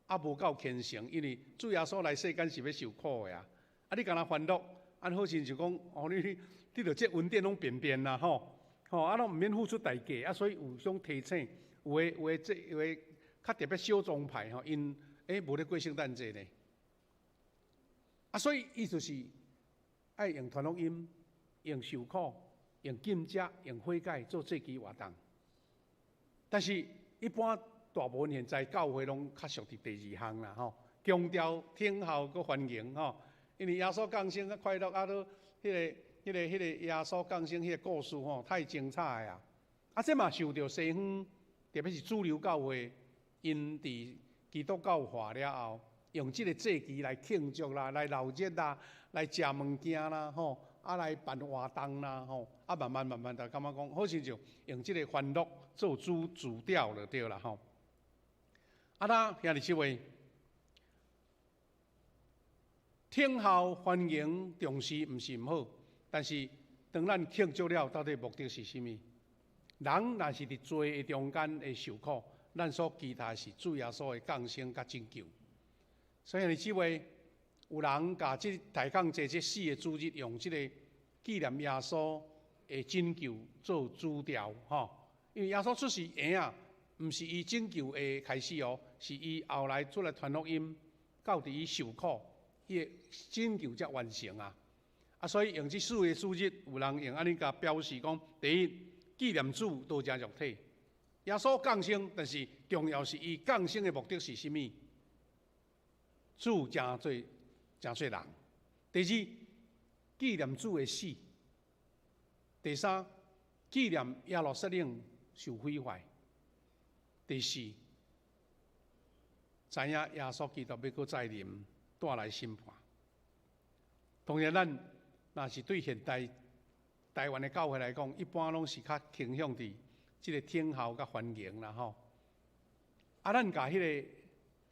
猶無夠虔誠，因為主耶穌來世間是欲受苦的啊！啊，你干焦歡樂，按好親像講，哦，你著這恩典攏便便啦吼，吼啊，攏毋免付出代價啊，所以有種提醒，有的較特別小宗派吼，𪜶無咧過聖誕節呢。啊，所以伊就是愛用傳福音、用受苦、用禁食、用悔改做節期活動。但是，一般大部分現在教會攏較屬佇第二項啦吼，強調聽候閣歡迎吼，因為耶穌降生較快樂啊，都彼个耶穌降生彼个故事吼，太精彩啊！啊，這嘛受著西方，特別是主流教會，𪜶佇基督教化了後，用這个節期來慶祝啦，來鬧熱啦，來食物件啦，吼，啊來辦活動啦，吼，啊慢慢慢慢就感覺講，好像就用這个歡樂做主調就對啦，吼。啊，那兄弟姊妹，聽候歡迎重視毋是毋好，但是當咱慶祝了，到底目的是啥物？人若是佇罪的中間會受苦，咱所期待是主耶穌的降生佮拯救。所以兄弟姊妹，有人共這抬槓節這四个主日，用這个紀念耶穌的拯救做主調，吼。因為耶穌出世嬰仔，毋是伊拯救的開始哦，是伊後來出來傳福音，到佇伊受苦，伊的拯救才完成啊。啊，所以用這四个主日，有人用按呢共表示講：第一，紀念主道成肉體，耶穌降生，但是重要是伊降生的目的是啥物？主成做人。第二，紀念主的死。第三，紀念耶路撒冷受毀壞。第四，知影耶穌基督欲閣再臨，帶來審判。當然，咱若是對現代台灣的教會來講，一般攏是較傾向佇這个聽候佮歡迎啦吼。啊，咱共彼个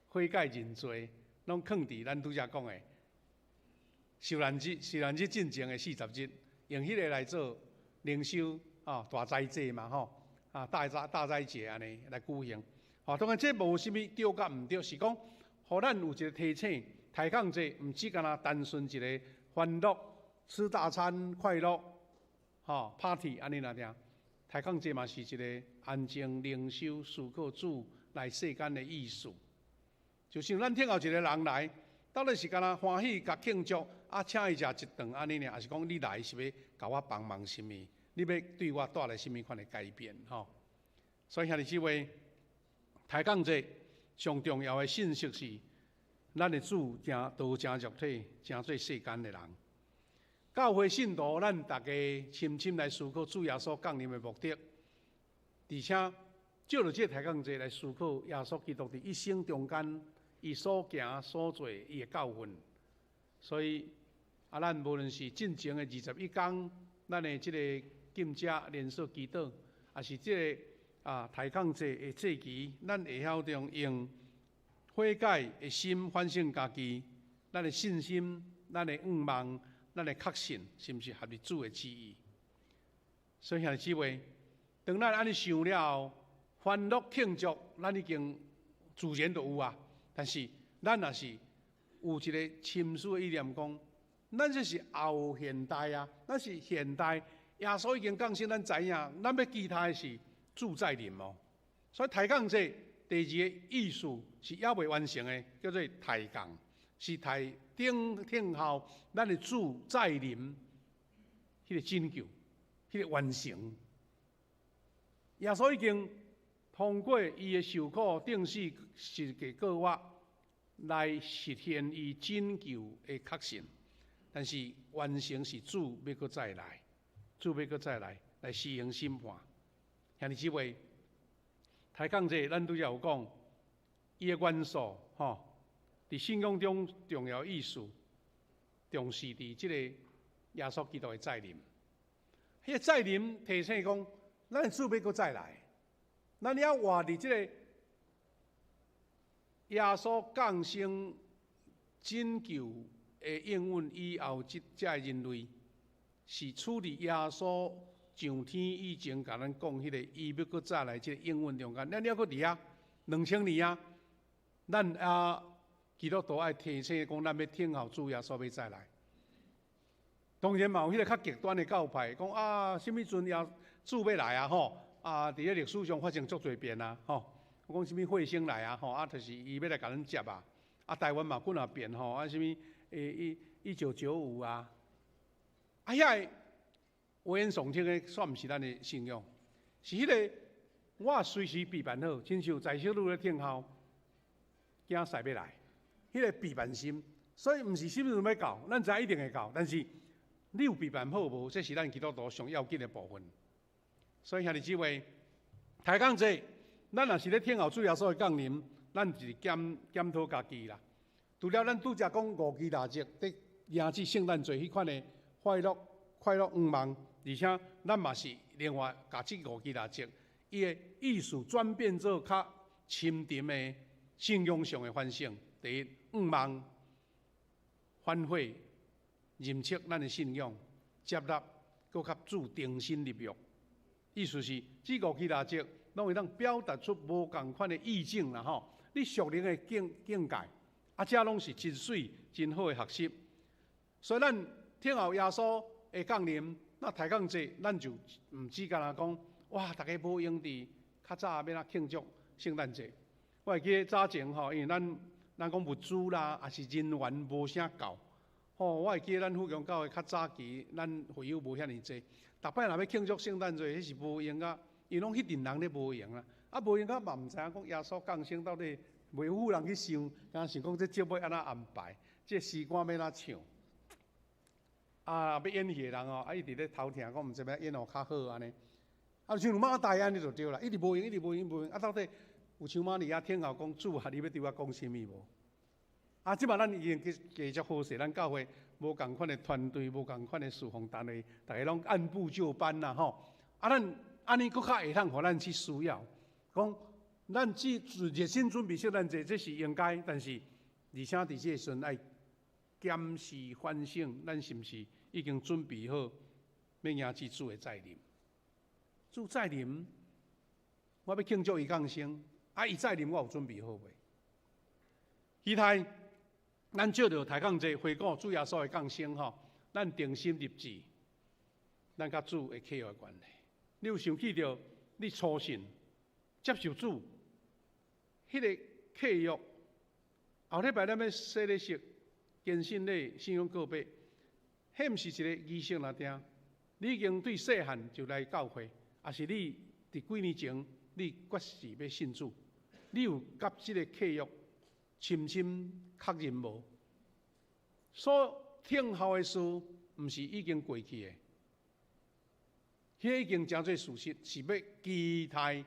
悔改認罪，攏囥佇咱拄才講的受難日、受難日進前的40日，用彼个來做靈修啊，大齋節嘛吼，啊大齋節按呢來舉行。吼，當然這無啥物對佮毋對，是講予咱有一个提醒，抬槓節毋只干焦單純一个歡樂、吃大餐、快樂、吼 party 按呢爾爾。抬槓節嘛是一个安靜靈修、思考主來世間的意思。就像咱聽候一个人來，到底是干焦歡喜共慶祝，啊，請伊食一頓按呢爾，抑是講你來是欲共我幫忙啥物？你欲對我帶來啥物款的改變？吼！所以兄弟姊妹，抬槓節上重要的信息是，咱的主成道成肉體，成做世間的人。教會信徒，咱逐家深深來思考主耶穌降臨的目的，而且藉著這個抬槓節來思考耶穌基督佇一生中間，伊所行所做伊的教訓。所以啊，咱無論是進前的21工，咱的這個禁食連續祈禱，抑是這個抬槓節的祭期，咱會曉得用悔改的心反省家己，咱的信心、咱的願望、咱的確信，是毋是合佇主的旨意？所以兄弟姊妹，當咱按呢想了後，歡樂慶祝，咱已經自然就有啊。但是咱若是有一個深思的意念，講，咱這是後現代啊，咱是現代，耶穌已經降生，咱知影，咱欲期待的是主再臨哦。所以抬槓節第二个意思是猶未完成的，叫做抬槓，是抬等聽候咱的主再臨，彼個拯救，彼個完成。耶穌已經通過伊的受苦、釘死、十架復活，來實現伊拯救的確信。但是完成是主欲閣再來，主欲閣再來來施行審判。兄弟姊妹，抬槓節咱拄才有講，伊的元素吼，佇信仰中重要意思，重視佇這個耶穌基督的再臨。彼個再臨提醒講，咱的主欲閣再來，咱猶活佇這個耶穌降生拯救的應允以後，這這个人類是處佇耶穌上天以前，共咱講彼個伊欲閣再來這个應允中間，咱猶閣佇遐2000年啊，咱啊基督徒愛提醒講，咱欲等候主耶穌欲再來。當然嘛有彼個較極端的教派，講啊，啥物陣耶主欲來啊吼，啊，佇咧歷史上發生足濟遍啊吼，講啥物彗星來啊吼，啊，就是伊欲來共咱接啊。啊，台灣嘛幾若遍吼，啊，啥物1995啊，啊，遐個危言聳聽的，煞毋是咱的信仰，是彼個我隨時備辦好，親像在小女咧等候，囝婿欲來，彼個備辦心，所以毋是啥物陣欲到，咱知影一定會到，但是你有備辦好無？這是咱基督徒上要緊的部分。所以兄弟姊妹，抬槓節，咱若是咧等候主耶穌的降臨，咱就是檢檢討家己啦。除了咱拄才講五支蠟燭，佇迎接聖誕節彼款的快樂、快樂願望，而且咱嘛是另外共這五支蠟燭，伊的意思轉變做較深沉的信仰上的反省。第一，願望、反悔、認識咱的信仰、接納，閣佮主重新立約。意思是，這五支蠟燭攏會當表達出無仝款的意境啦吼。你屬靈的境境界，啊，這攏是真媠、真好的學習。所以咱等候耶穌的降臨，那抬槓節，咱就毋只干焦講，哇，逐家無閒佇較早欲按怎慶祝聖誕節。我會記得早前吼，因為咱咱講物資啦，抑是人員無啥夠。吼，我會記得咱富強教會較早期，咱會友無遐爾濟。逐擺若欲慶祝聖誕節，彼是無閒啊，𪜶攏彼陣人咧無閒啦。啊，無閒啊嘛毋知影講耶穌降生到底袂有人去想，敢想講這節目按怎安排，這詩歌欲按怎唱。啊，欲演戲的人哦，啊，一直咧偷聽，講毋知欲演予較好按呢。啊，像馬大按呢就對啦，一直無閒，一直無閒，無閒。啊，到底有像瑪利亞聽候講主啊，你欲對我講啥物無？啊，這擺咱已經去加足好勢，咱教會無仝款的團隊，無仝款的侍奉單位，逐家攏按部就班啦吼。啊，咱按呢閣較會當予咱去需要，講咱只熱心準備聖誕節，這是應該，但是而且佇這個時陣愛檢視反省，咱是毋是已經準備好欲迎接主的再臨？主再臨，我欲慶祝伊降生，啊，伊再臨我有準備好未？期待咱藉著抬槓節回顧主耶穌的降生吼，咱重新立志，咱佮主的契約關係。你有想起著你初信接受主彼個契約？後禮拜咱欲洗禮式，堅信禮、信仰告白，彼毋是一个儀式爾定。你已經對細漢就來教會，抑是你佇幾年前你決誓欲信主，你有佮這个契約深深確認無？所聽候的事，毋是已經過去的，彼個已經成做事實，是欲期待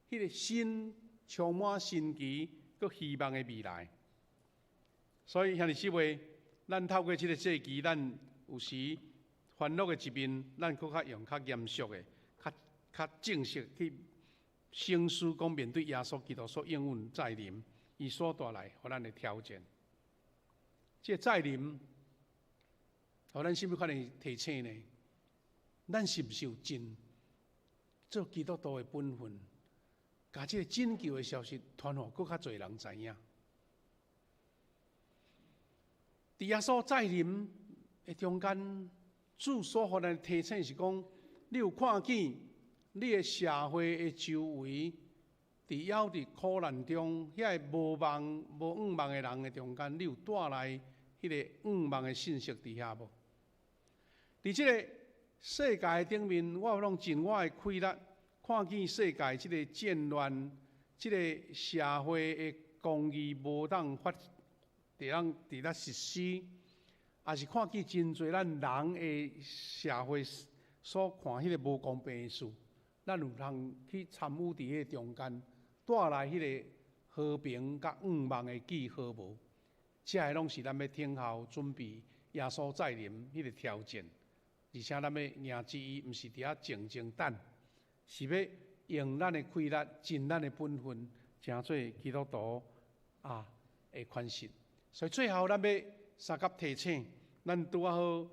彼个新充滿神奇閣希望的未來。所以兄弟姊妹，咱透過這个祭期，咱有時煩惱的一面，咱閣較用較嚴肅的、較較正式去省思，講面對耶穌基督所應允再臨，伊所帶來予咱的挑戰。這个再臨，予咱啥物款的提醒呢？咱是毋是有盡做基督徒的本分，共這个拯救的消息傳予閣較濟人知影？佇耶穌再臨的中間，主所予咱的提醒是講：你有看見你的社會的周圍，佇猶佇苦難中，遐个無望、無向望的人的中間，你有帶來彼个向望的信息佇遐無？佇這个世界頂面，我攏盡我的氣力，看見世界這個戰亂，這个社會的公義無當發，佇咱佇咧實施，抑是看見真濟咱人的社會所看彼个無公平的事，咱有通去參與佇彼个中間，帶來彼个和平佮向望的記號無？這个攏是咱欲等候準備耶穌再臨彼個挑戰，而且咱欲迎接伊，毋是佇遐靜靜等，是欲用咱的氣力，盡咱的本分，成做基督徒啊的款式。所以最後，咱欲相佮提醒，咱拄仔好，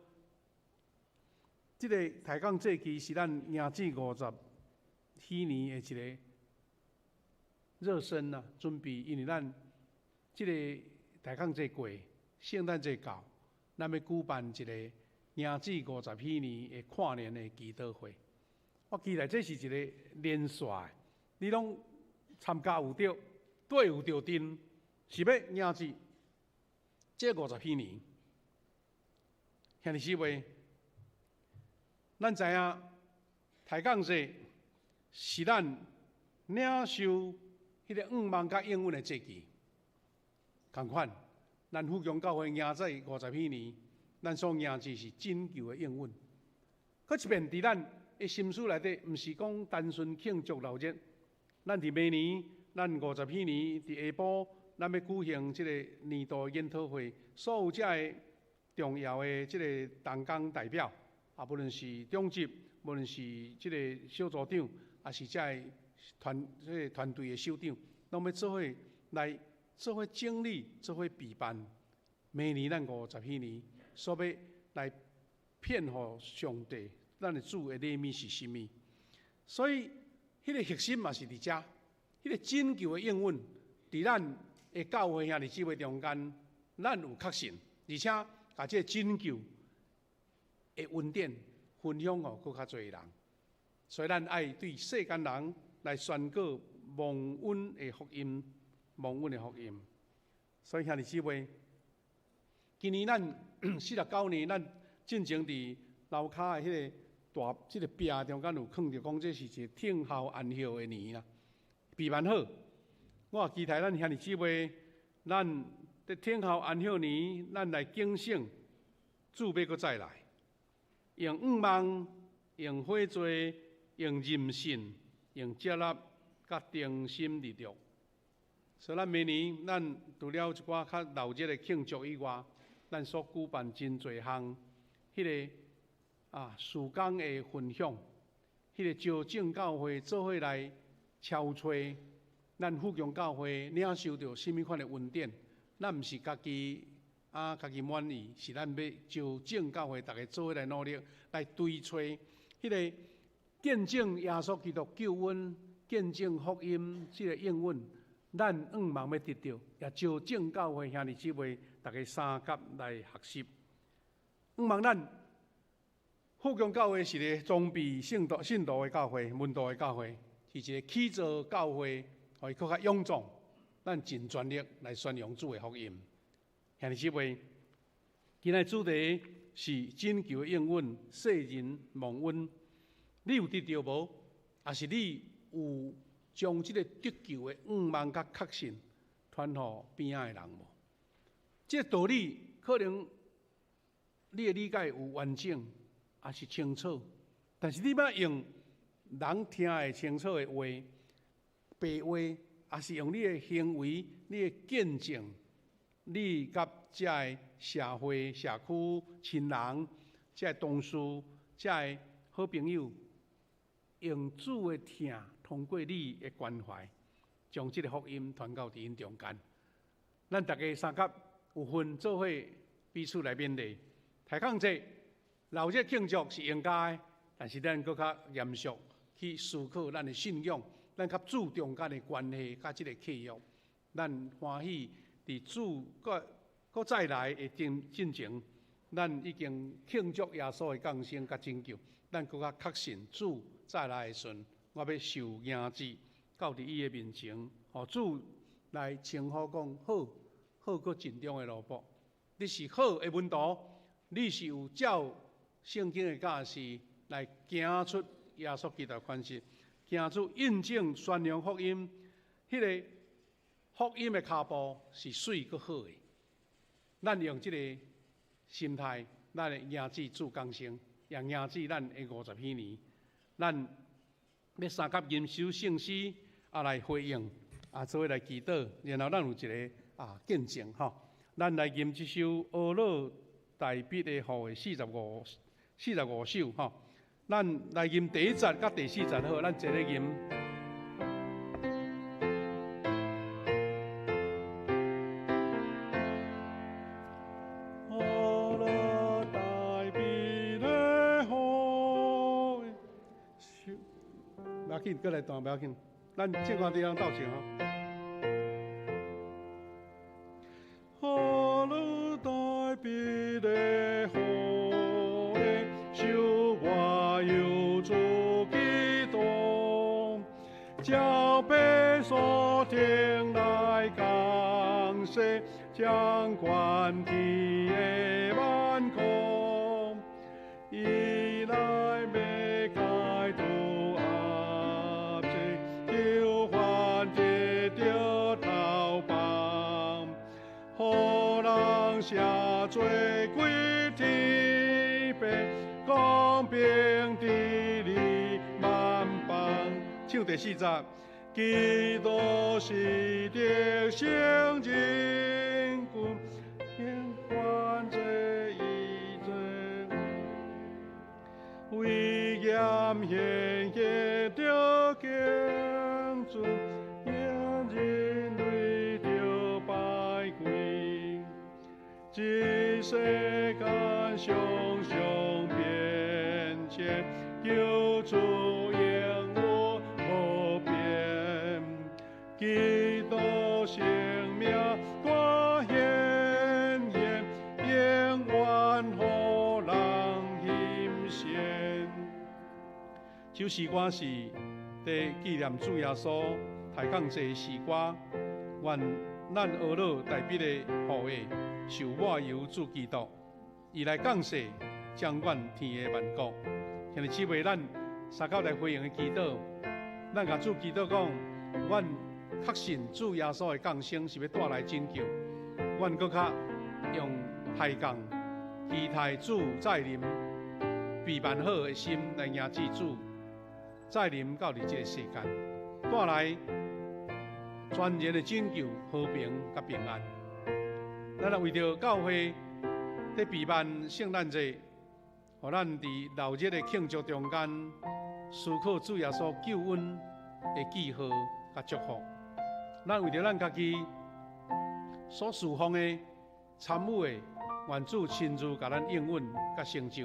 這个抬槓祭期是咱迎接五十禧年的一个熱身啊，準備，因為咱這个抬槓祭過，聖誕節到，咱欲舉辦一個迎接五十禧年的跨年的祈禱會。我期待這是一个連續的，你攏參加有著，綴有著陣，是欲迎接這五十禧年。兄弟姊妹，咱知影抬槓祭是咱領受彼个向望佮應允的祭期。仝款，咱富強教會迎接五十禧年，咱所迎接是拯救的應允。閣一遍佇咱的心思內底，毋是講單純慶祝鬧熱。咱佇明年，咱五十禧年佇下晡，咱欲舉行這个年度研討會，所有遮个重要的這个同工代表，啊，無論是長執，無論是這个小組長，抑是遮个團這个團隊的首長，攏欲做伙來做伙整理，做伙備辦。明年咱五十禧年，所欲來獻予上帝，咱的主的禮物是啥物？所以，彼个核心嘛是佇遮，彼个拯救的應允，佇咱的教會兄弟姊妹中間，咱有確信，而且共這个拯救的恩典分享予閣較濟人。所以，咱愛對世間人來宣告蒙恩的福音，蒙恩的福音。所以，兄弟姊妹，今年咱49年，咱進前佇樓跤的彼個大這个壁中間有囥著講，這是一個聽候安息的年啦。備辦好，我也期待咱兄弟姊妹，咱佇聽候安息年，咱來警醒主欲閣再來，用向望，用悔罪，用認信，用接納，佮忠心立約。所以，咱明年咱除了一寡較鬧熱的慶祝以外，咱所舉辦真濟項彼个啊事工的分享，彼个招眾教會做伙來敲揣，咱富強教會領受著啥物款的恩典，咱毋是家己啊家己滿意，是咱欲招眾教會逐家做伙來努力來追揣彼个見證耶穌基督救恩、見證福音這个應允，咱向望欲得著，也招眾教會兄弟姊妹逐家相佮來學習。向望咱富強教會是个裝備聖徒、信徒的教會、門徒的教會，是一個起造教會，予伊閣較勇壯。咱盡全力來宣揚主的福音。兄弟姊妹，今日主題是拯救的應允，世人蒙恩。你有得著無？抑是你有將這個得救的願望佮確信傳予邊仔的人無？這個道理可能你的理解有完整，抑是清楚，但是你欲用人聽會清楚的話、白話，抑是用你的行為、你的見證，你佮遮个社會、社區、親人、遮个同事、遮个好朋友，用主的疼，通過你的關懷，將這個福音傳到佇𪜶中間。咱逐家相佮有份做伙彼此來勉勵。抬槓節、鬧熱慶祝是應該的，但是咱閣較嚴肅去思考咱的信仰，咱佮主中間的關係，佮這個契約，咱歡喜佇主閣閣再來的進前，咱已經慶祝耶穌的降生佮拯救，咱閣較確信主再來的時陣，我欲受迎接到佇伊的面前，予主來稱呼講好，好閣盡忠的奴僕，你是好的門徒，你是有照聖經的教示來行出耶穌基督的款式，行出印證宣揚福音，彼個福音的跤步是媠閣好的。咱用這個心態，咱會迎接主降生，也迎接咱的50禧年。咱欲相佮吟首聖詩，來回應，做伙來祈禱，然後咱有一个見證吼。咱來吟這首呵咾大筆的號的45首吼。咱來吟第一節佮第四節好，咱齊咧吟。呵咾大筆的號，無要緊，閣來段，無要緊，咱正看地方鬥唱吼。呵咾大筆的號，受我有主基督，照白所聽來降世，掌管天的萬國，伊來欲解除壓制，救犯得著逃放，予人赦罪歸天父，公平治理萬邦。唱第四節，基督是得勝人君，永遠這一切，威嚴顯赫著敬尊，讓人類著拜跪。這世間常常變遷，救主永遠無變。基督聖名大顯現，永遠予人欣羨。這首詩歌是佇紀念主耶穌刣降世的詩歌，願咱呵咾大筆的號的受抹油主基督，伊來降世掌管天的萬國。兄弟姊妹，咱相佮來回應的祈禱，咱共主祈禱講，阮確信主耶穌的降生是欲帶來拯救，阮閣較用抬槓期待主再臨，備辦好的心來迎接主再臨到佇這个世間，帶來全然的拯救、和平佮平安。咱也為著教會佇備辦聖誕節，予咱佇鬧熱的慶祝中間，思考主耶穌救恩的記號佮祝福。咱為著咱家己所侍奉的、參與的，願主親自共咱應允佮成就。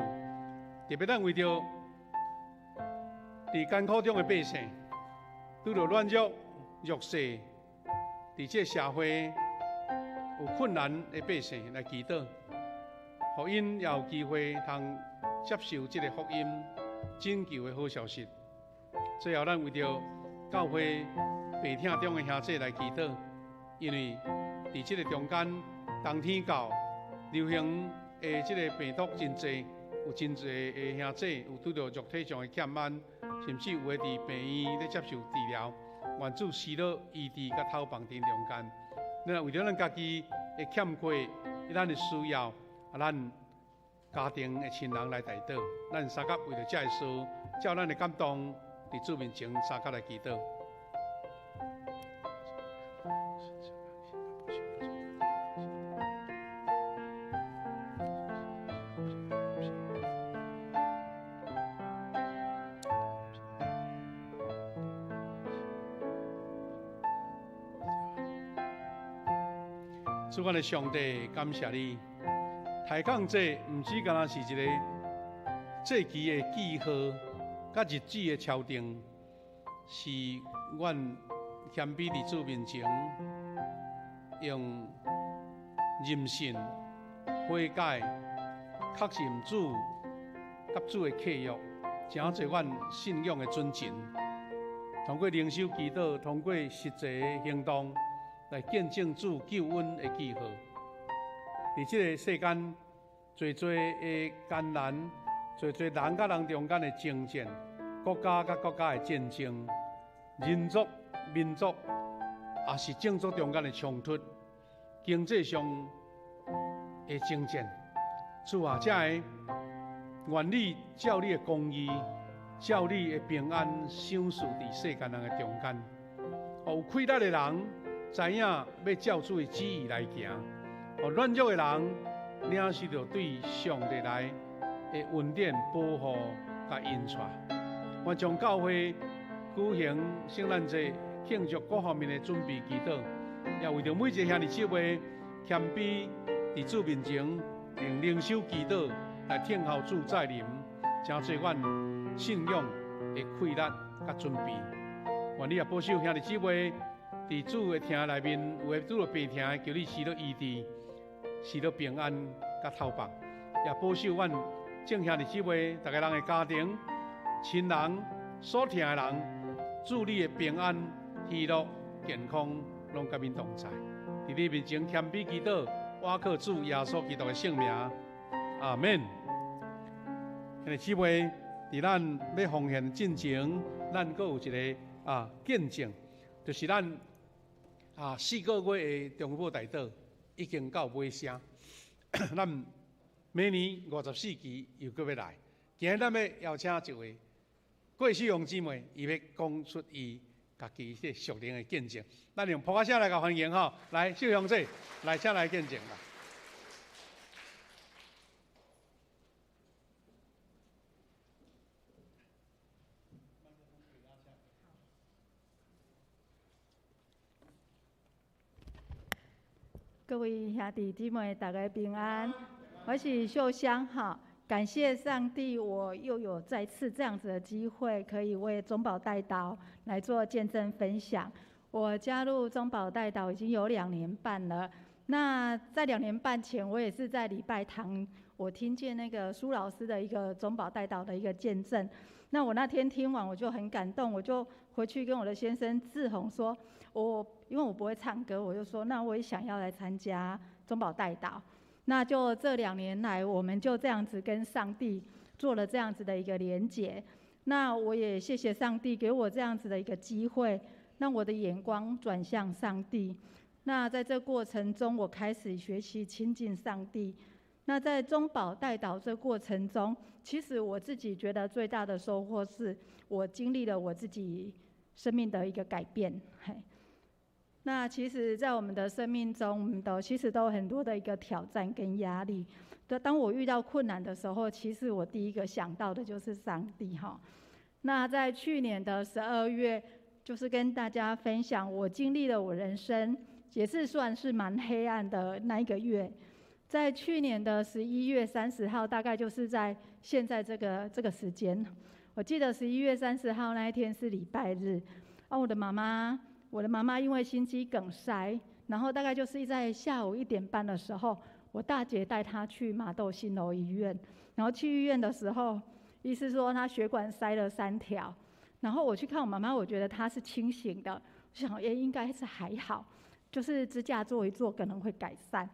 特別咱為著佇艱苦中的百姓，拄著軟弱、弱勢，佇這社會有困難的百姓來祈禱，予𪜶也有機會通接受這個福音拯救的好消息。最後，咱為著教會病痛中的兄弟來祈禱，因為佇這個中間，冬天到，流行的這个病毒真濟，有真濟的兄弟有拄著肉體上的欠安，甚至有的佇病院咧接受治療。願主施樂醫治佮透放佇中間。咱為著咱家己的欠缺，咱的需要，啊，咱家庭的親人來代禱。咱相佮為著這个事，照咱的感動，佇主面前相佮來祈禱。主，阮的上帝，感謝你。抬槓節毋止干焦是一个節期的記號，佮日子的敲定，是阮謙卑佇主面前，用認信、悔改、確認主佮主的契約，成做阮信仰的準繩。通過靈修祈禱，通過實際的行動，來見證主救恩的記號。佇這个世間，濟濟的艱難，濟濟人佮人中間的爭戰，國家佮國家的戰爭，人族、民族，也是種族中間的衝突，經濟上的爭戰。主啊，這个願你照你的公義，照你的平安，賞賜佇世間人的中間。有氣力的人，知影欲照主的旨意來行。軟弱的人，領受著對上帝來的恩典保護佮引帶。願將教會舉行聖誕節慶祝各方面的準備祈禱，也為著每一个兄弟姊妹謙卑佇主面前，用靈修祈禱來聽候主再臨，成做阮信仰的氣力佮準備。願你也保守兄弟姊妹佇主的疼內面，有的拄著病疼，求你施予醫治，施予平安佮透放，也保守阮眾兄弟姊妹逐个人的家庭、親人、所疼的人，主你的平安、喜樂、健康，攏佮𪜶同在。佇你面前謙卑祈禱，倚靠主耶穌基督的聖名，阿們。兄弟姊妹，佇咱欲奉獻進前，咱閣有一个見證，就是咱4個月的中保代禱已經到尾聲，咱明年54期又閣欲來。今日咱欲邀請一位郭秀榮姊妹，伊欲講出伊家己這屬靈的見證。咱用噗仔聲來共歡迎吼，來秀榮姐，來請來見證啦。各位兄弟姊妹，大家平安。我是秀香哈，感謝上帝，我又有再次這樣子的機會，可以為中保代禱來做見證分享。我加入中保代禱已經有2年半了。那在2年半前，我也是在禮拜堂，我聽見那個蘇老師的一個中保代禱的一個見證。那我那天聽完，我就很感動，我就回去跟我的先生志宏說，因為我不會唱歌，我就說那我也想要來參加中保代禱。那就這2年來，我們就這樣子跟上帝做了這樣子的一個連結。那我也謝謝上帝給我這樣子的一個機會，讓我的眼光轉向上帝。那在這過程中，我開始學習親近上帝。那在中保代禱這過程中，其實我自己覺得最大的收穫是我經歷了我自己生命的一個改變。嘿，那其實，在我們的生命中，我們都其實都有很多的一個挑戰跟壓力。當我遇到困難的時候，其實我第一個想到的就是上帝哈。那在去年的12月，就是跟大家分享，我經歷了我人生也是算是蠻黑暗的那一個月。在去年的11月30號，大概就是在現在這個時間，我記得11月30號那一天是禮拜日。啊，我的媽媽因為心肌梗塞，然後大概就是在下午1點半的時候，我大姐帶她去麻豆新樓醫院。然後去醫院的時候，醫師說她血管塞了3條。然後我去看我媽媽，我覺得她是清醒的，我想也應該是還好，就是支架做一做可能會改善。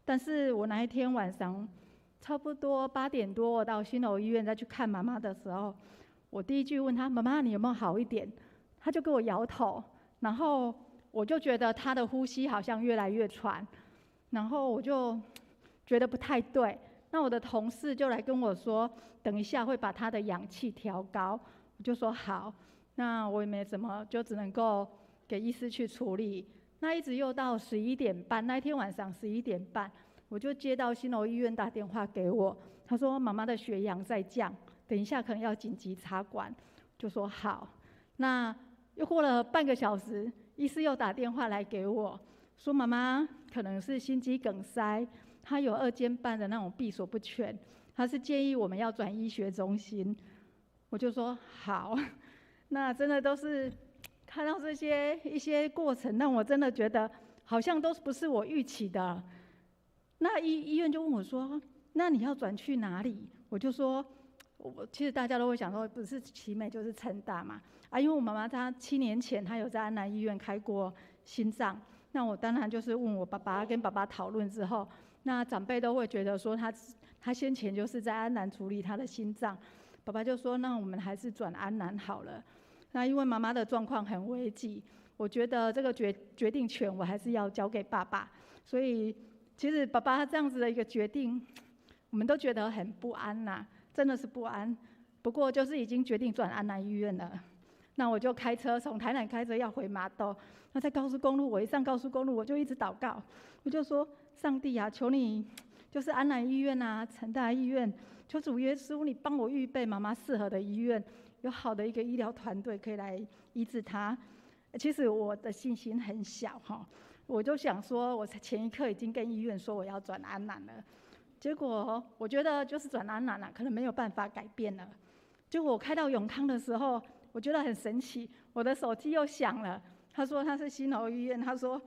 但是我那一天晚上差不多8点多，我到新楼医院再去看妈妈的时候，我第一句问她：“妈妈，你有没有好一点？”她就给我摇头，然后我就觉得她的呼吸好像越来越喘，然后我就觉得不太对。那我的同事就来跟我说，等一下会把她的氧气调高，我就说好。那我也没怎么，就只能够给医师去处理。那一直又到十一点半，那一天晚上十一点半，我就接到新楼医院打电话给我，他说妈妈的血氧在降，等一下可能要紧急插管，就说好。那又过了半个小时，医师又打电话来给我，说妈妈可能是心肌梗塞，她有二尖瓣的那种闭锁不全，他是建议我们要转医学中心。我就说好。那真的都是看到这些一些过程，让我真的觉得好像都不是我预期的。那医院就问我说：“那你要转去哪里？”我就说：“我其实大家都会想说，不是奇美就是成大嘛。啊，因为我妈妈她7年前她有在安南医院开过心脏，那我当然就是问我爸爸，跟爸爸讨论之后，那长辈都会觉得说他先前就是在安南处理他的心脏，爸爸就说那我们还是转安南好了。那因为妈妈的状况很危急，我觉得这个决定权我还是要交给爸爸，所以其实爸爸这样子的一个决定，我们都觉得很不安呐，真的是不安。不过就是已经决定转安南医院了，那我就开车从台南开车要回麻豆，那在高速公路，我一上高速公路我就一直祷告，我就说上帝啊，求你就是安南医院啊，成大医院，求主耶稣你帮我预备妈妈适合的医院，有好的一个医疗团队可以来医治她。其实我的信心很小哈，我就想说，我前一刻已经跟医院说我要转安南了，结果我觉得就是转安南了，可能没有办法改变了。结果我开到永康的时候，我觉得很神奇，我的手机又响了。他说他是新楼医院，他说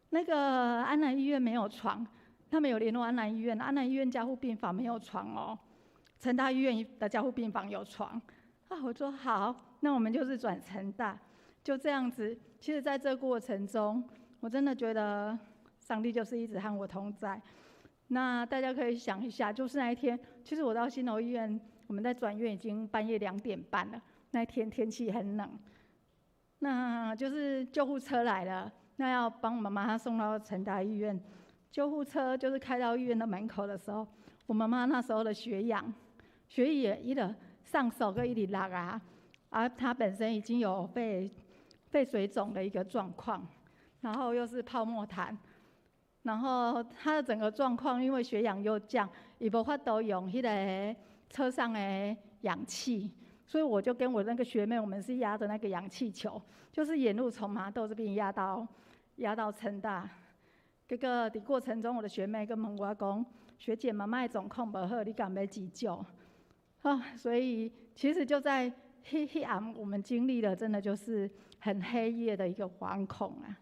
那个安南医院没有床，他们有联络安南医院，安南医院加护病房没有床哦，成大医院的加护病房有床。啊，我说好，那我们就是转成大，就这样子。其实，在这个过程中，我真的觉得上帝就是一直和我同在。那大家可以想一下，就是那一天，其实我到新楼医院，我们在转院已经半夜2点半了。那一天天气很冷，那就是救护车来了，那要帮我妈妈送到成大医院。救护车就是开到医院的门口的时候，我妈妈那时候的血氧，血液一直上手阁一直落啊，啊，她本身已经有肺水肿的一个状况，然后又是泡沫痰，然后她的整个状况，因为血氧又降，伊無法度用彼个车上的氧气，所以我就跟我那个学妹，我们是压的那个氧气球，就是沿路从麻豆这边压到成大。结果伫过程中，我的学妹阁问我讲：“学姐，妈妈的状况無好，你敢欲急救？”啊，所以其实就在彼暗，我们经历了真的就是很黑夜的一个惶恐啊。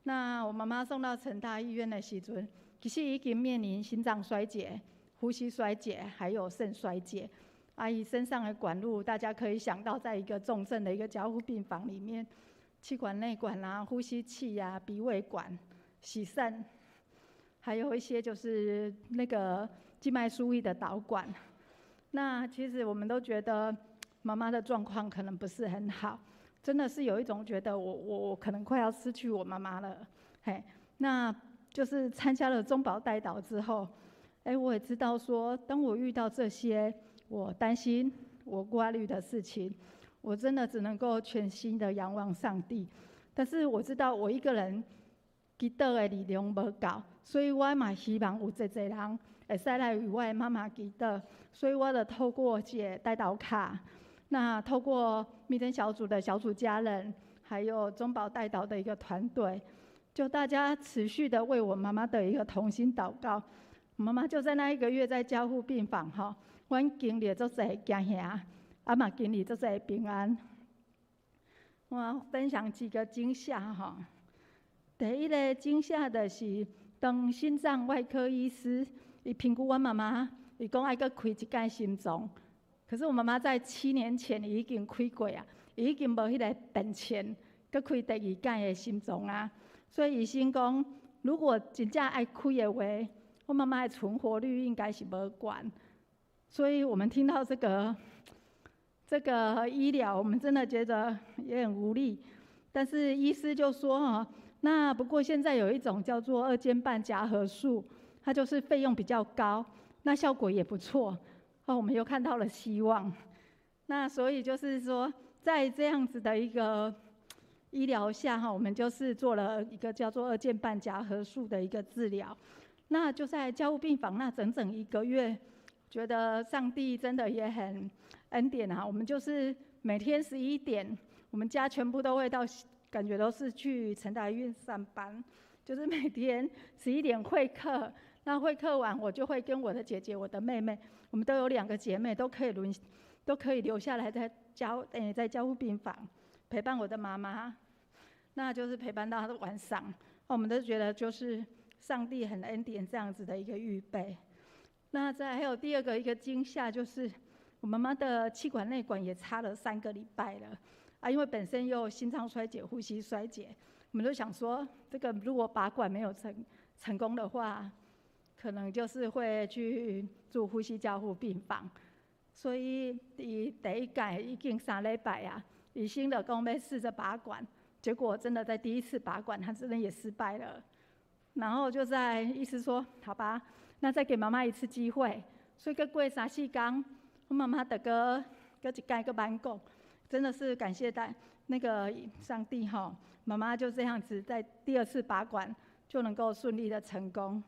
那我妈妈送到成大医院的时阵，其实已经面临心脏衰竭、呼吸衰竭，还有肾衰竭。啊伊身上的管路，大家可以想到，在一个重症的一个加护病房里面，气管内管啊、呼吸器啊、鼻胃管、洗肾，还有一些就是那个静脉输液的导管。那其实我们都觉得妈妈的状况可能不是很好，真的是有一种觉得我可能快要失去我妈妈了，嘿，那就是参加了中保代祷之后，哎，我也知道说，当我遇到这些我担心、我挂虑的事情，我真的只能够全心的仰望上帝。但是我知道我一个人祈祷的力量無夠，所以我嘛希望有濟濟人會使來為我的媽媽祈禱，所以我就透過這個代禱卡，那透過密真小組的小組家人，還有中保代禱的一個團隊，就大家持續的為我媽媽的一個同心禱告。媽媽就在那一個月在加護病房吼，阮經歷足濟驚嚇，啊嘛經歷足濟平安。我分享幾個驚嚇吼。第一個驚嚇的是，當心臟外科醫師伊評估我媽媽，伊講愛閣開一擺心臟，可是我媽媽在7年前已經開過啊，已經無彼個本錢，閣開第二擺的心臟啊。所以醫生講，如果真正愛開的話，我媽媽的存活率應該是無懸，所以我們聽到這個醫療，我們真的覺得也很無力。但是醫師就說哈，那不過現在有一種叫做二尖瓣夾合術，它就是費用比較高，那效果也不錯。哦，我們又看到了希望。那所以就是說，在這樣子的一個醫療下哈，我們就是做了一個叫做二尖瓣夾合術的一個治療。那就在加護病房那整整一個月，覺得上帝真的也很恩典啊。我們就是每天11點，我們家全部都會到，感覺都是去成大醫院上班，就是每天十一點會客。那會客完，我就會跟我的姐姐、我的妹妹，我們都有兩個姐妹，都可以輪，都可以留下來在加護病房陪伴我的媽媽，那就是陪伴到她的晚上。我們都覺得就是上帝很恩典這樣子的一個預備。那再還有第二個一個驚嚇，就是我媽媽的氣管內管也插了3個禮拜了，啊，因為本身又心臟衰竭、呼吸衰竭，我們都想說，這個如果拔管沒有成功的話，可能就是會去住呼吸加護病房。所以，伊第一屆已經3禮拜啊，醫生就講欲試著拔管，結果真的在第一次拔管，他真的也失敗了。然後就在醫師說：“好吧，那再給媽媽一次機會。”所以閣過三四工，我媽媽就閣閣一屆閣挽講，真的是感謝大那個上帝哈，媽媽就這樣子在第二次拔管就能夠順利的成功。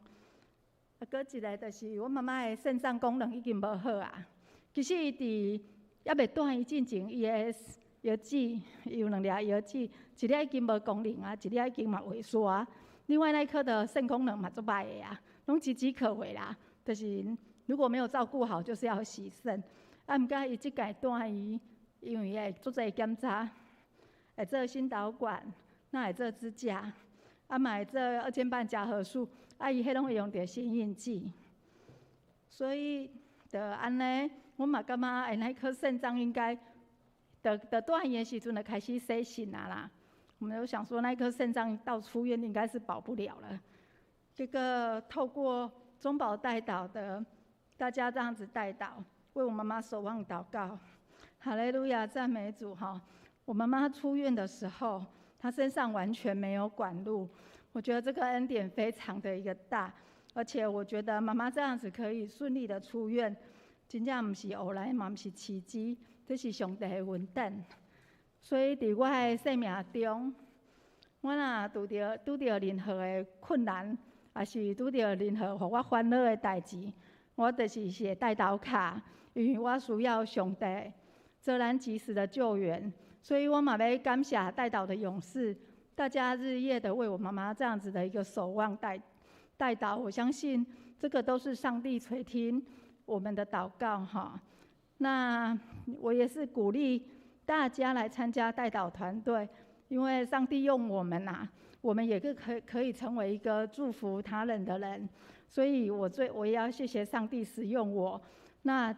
啊，閣一個就是我媽媽的腎臟功能已經無好啊。其實伊佇猶未斷醫進前，伊的腰子有兩粒腰子，一粒已經無功能啊，一粒已經嘛萎縮啊。另外那一顆的腎功能嘛足歹的啊，攏岌岌可危啦。就是如果沒有照顧好，就是要洗腎。啊，毋過伊這擺轉院，因為會足濟檢查，會做心導管，那會做支架，啊嘛會做二尖瓣夾合術，啊伊彼攏會用著顯影劑。所以就按呢，我嘛感覺欸，那顆腎臟應該，就轉院的時陣就開始洗腎啊啦。我們就想說，那顆腎臟到出院應該是保不了了。這個透過中保代禱的大家這樣子代禱，為我媽媽守望禱告，哈利路亞，讚美主哈！我媽媽出院的時候，她身上完全沒有管路，我覺得這個恩典非常的一個大，而且我覺得媽媽這樣子可以順利的出院，真正毋是偶然，嘛毋是奇蹟，這是上帝的恩典。所以，佇我的生命中，我若拄著任何的困難，抑是拄著任何予我煩惱的代誌，我就是寫代禱卡，因為我需要上帝做咱及時的救援。所以我嘛欲感謝代禱的勇士，大家日夜的為我媽媽這樣子的一個守望代禱，我相信這個都是上帝垂聽我們的禱告哈。那我也是鼓勵大家來參加代禱團隊，因為上帝用我們呐，我們也可以成為一個祝福他人的人。所以我也要謝謝上帝使用我。那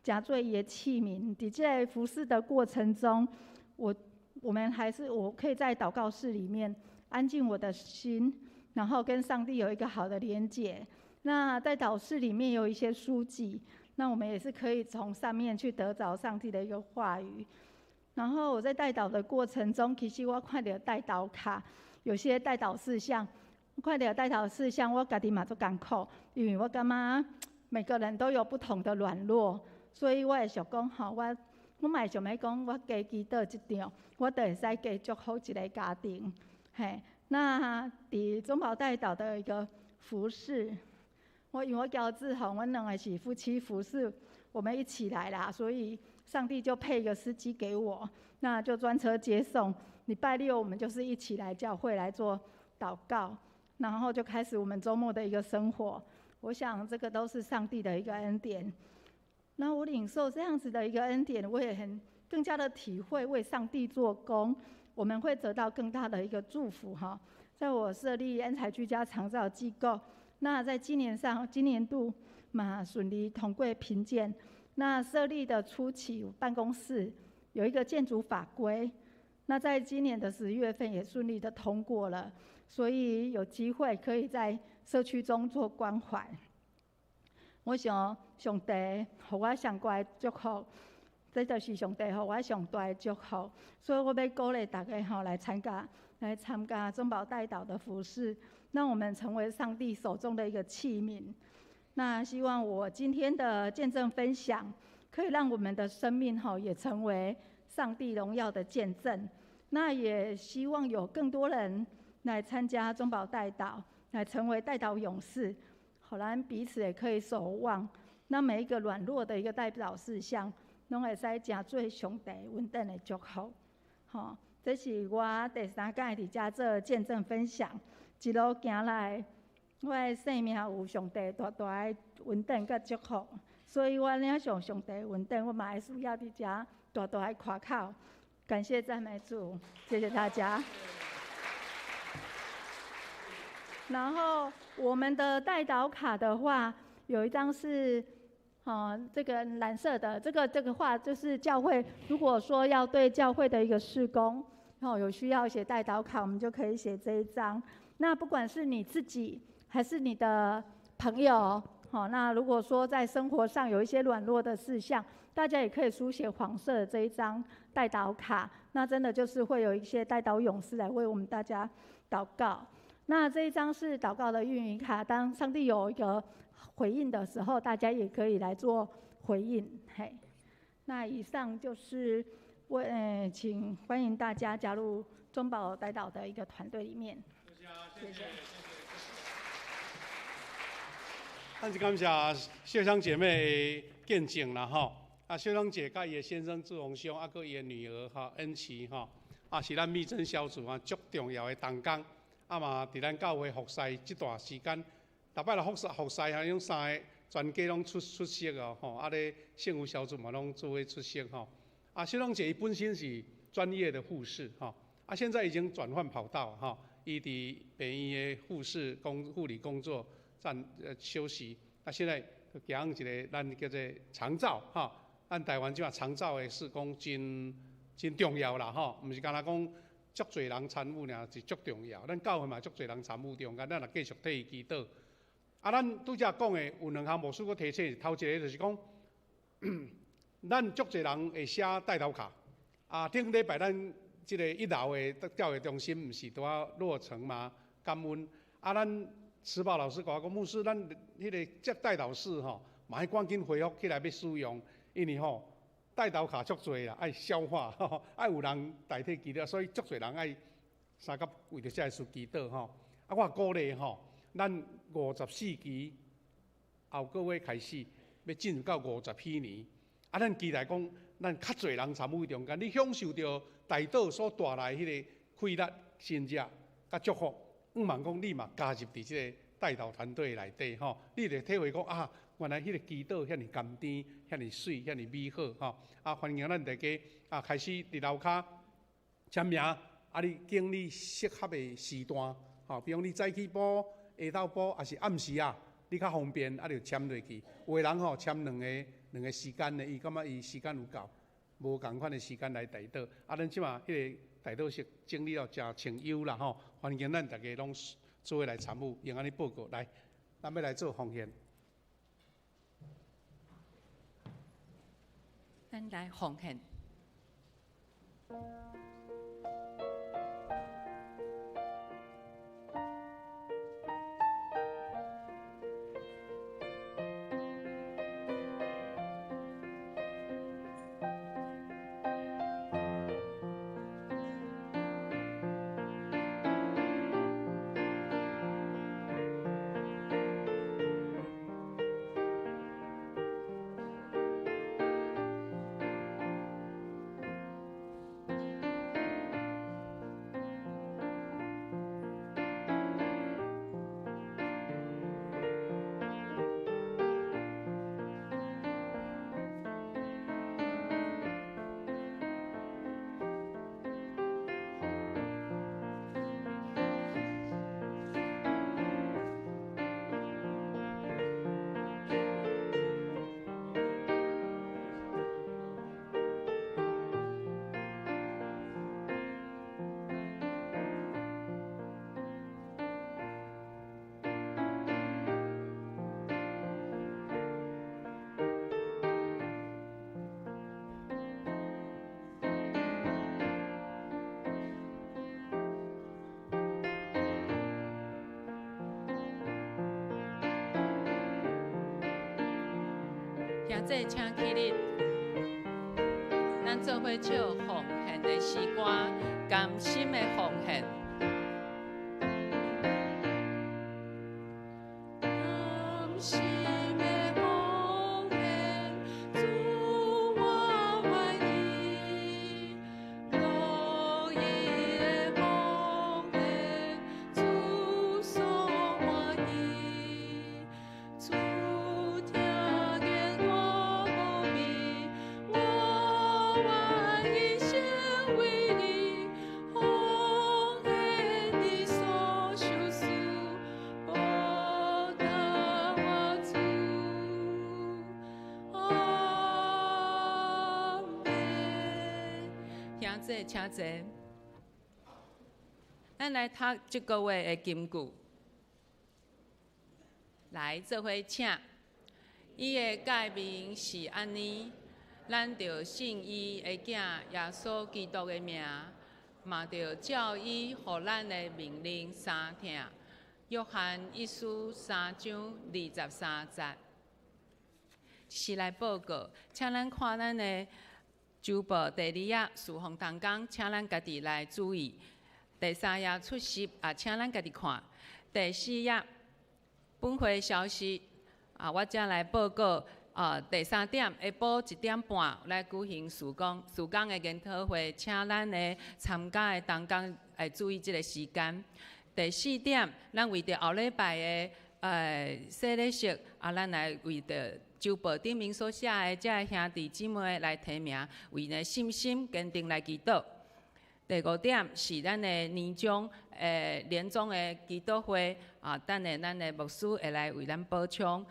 成做伊的器皿，佇這個服侍的過程中，我們還是我可以在禱告室裡面安靜我的心，然後跟上帝有一個好的連結。那在禱室裡面有一些書籍，那我們也是可以從上面去得着上帝的一個話語。然後我在代禱的過程中，其實我看著代禱卡，有些代禱事項，看著代禱事項，我家己嘛足艱苦，因為我感覺每個人都有不同的軟弱，所以我會想講吼，我嘛會想欲講，我加祈禱一場，我就會使加祝福一個家庭。嘿，那佇中保代禱的一個服侍，我因為我交志宏，阮兩個是夫妻服侍，我們一起來啦，所以上帝就配一個司機給我，那就專車接送。禮拜六我們就是一起來教會來做禱告，然後就開始我們週末的一個生活。我想這個都是上帝的一個恩典。那我領受這樣子的一個恩典，我也很更加的體會為上帝做工，我們會得到更大的一個祝福哈。在我設立恩財居家長照機構，那在今年上今年度嘛順利通過評鑑。那設立的初期辦公室有一個建築法規，那在今年的10月份也順利的通過了，所以有機會可以在社區中做關懷。我想上帝予我上懸的祝福，這就是上帝予我上大的祝福，所以我欲鼓勵大家吼來參加，來參加中保代禱的服事，讓我們成為上帝手中的一個器皿。那希望我今天的見證分享，可以讓我們的生命吼也成為上帝榮耀的見證。那也希望有更多人來參加中保代禱，來成為代禱勇士。予咱彼此也可以守望，那每一個軟弱的一個代禱事項，攏會使成做上帝恩典的祝福。吼，這是我第三擺佇遮做見證分享，一路行來，我的生命有上帝大大的恩典佮祝福，所以我領受上帝恩典，我嘛會需要佇遮大大的誇口。感謝讚美主，謝謝大家。然後我們的代禱卡的話，有一張是，這個藍色的，這個話就是教會，如果說要對教會的一個事工，然後有需要寫代禱卡，我們就可以寫這一張。那不管是你自己還是你的朋友，好，那如果說在生活上有一些軟弱的事項，大家也可以書寫黃色的這一張代禱卡。那真的就是會有一些代禱勇士來為我們大家禱告。那這一張是禱告的應允卡，當上帝有一個回應的時候，大家也可以來做回應。嘿，那以上就是為，請歡迎大家加入中保代禱的一個團隊裡面。謝謝。咱是感謝秀香姐妹的見證啦，吼！啊，秀香姐佮伊的先生朱鴻兄，啊，閣伊的女兒哈恩琪吼，啊，是咱美珍小組啊足重要的同工。啊嘛，佇咱教會服侍這段時間，逐擺來服侍服侍哈，用三個全家攏出席哦，吼！啊咧聖福小組嘛攏做伙出席吼。啊，秀香姐伊本身是專業的護士吼，啊，現在已經轉換跑道吼，伊佇病院的護士工護理工作暫休息，啊，現在行一個咱叫做長照吼，咱台灣這馬長照的事工真真重要啦吼，毋是干焦講。足濟人參與爾是足重要，咱教會嘛足濟人參與中間，咱若繼續替伊祈禱。啊，咱拄才講的有兩項牧師閣提醒，頭一个就是講，咱足濟人會寫代禱卡。啊，頂禮拜咱這个一樓的教育中心毋是拄仔落成嗎？感恩。啊，咱慈寶老師共我講，牧師，咱彼个接代禱室吼，嘛愛趕緊恢復起來欲使用，因為吼。代禱卡足濟啦，愛消化，愛有人代替祈禱，所以足濟人愛相佮為著這个事祈禱吼。啊，我鼓勵吼，咱54期後個月開始，欲進入到50禧年，啊，咱期待講，咱較濟人參與中間，你享受著代禱所帶來彼个快樂、神跡、佮祝福，向望講你嘛加入佇這个代禱團隊內底吼，你會體會講啊。原來彼个祈禱遐爾甘甜，遐爾媠，遐爾美好吼！啊，歡迎咱大家啊，開始佇樓跤簽名，啊，你揀你適合的時段，吼，比如講你早起補、下晝補，抑是暗時啊，你較方便，啊，就簽落去。有的人吼簽兩個時間的，伊感覺伊時間有夠，無仝款的時間來代禱。啊，咱這馬彼个代禱室整理了誠清幽啦吼，歡迎咱大家攏做伙來參與，用按呢報告來，咱欲來做奉獻。咱來奉獻。兄弟請起立，咱做伙唱奉獻的詩歌，甘心的奉獻。甘心的奉獻，主我願意，樂意的奉獻，主所歡喜。主聽見我無美，我願意成為你奉獻你所受事，報答我主。阿們。兄弟，請坐。咱來讀這個月的金句。來，做伙請。伊的誡命是按呢，咱著信伊的囝耶穌基督的名，嘛著照伊予咱的命令相疼。約翰一書3章23節。是來報告，請咱看咱的週報第二頁，事奉同工，請咱家己來注意。第三頁出席，也請咱家己看。第四頁本會消息，啊，我才來報告。啊，第三點，下晡1點半來舉行事工，事工的研討會，請咱的參加的同工會注意這個時間。第四點，咱為著後禮拜的洗禮式，啊，咱來為著週報頂面所寫的這个兄弟姊妹來提名，為呢信心堅定來祈禱。第五點是咱的年終年終的祈禱會，啊，等下咱的牧師會來為咱補充。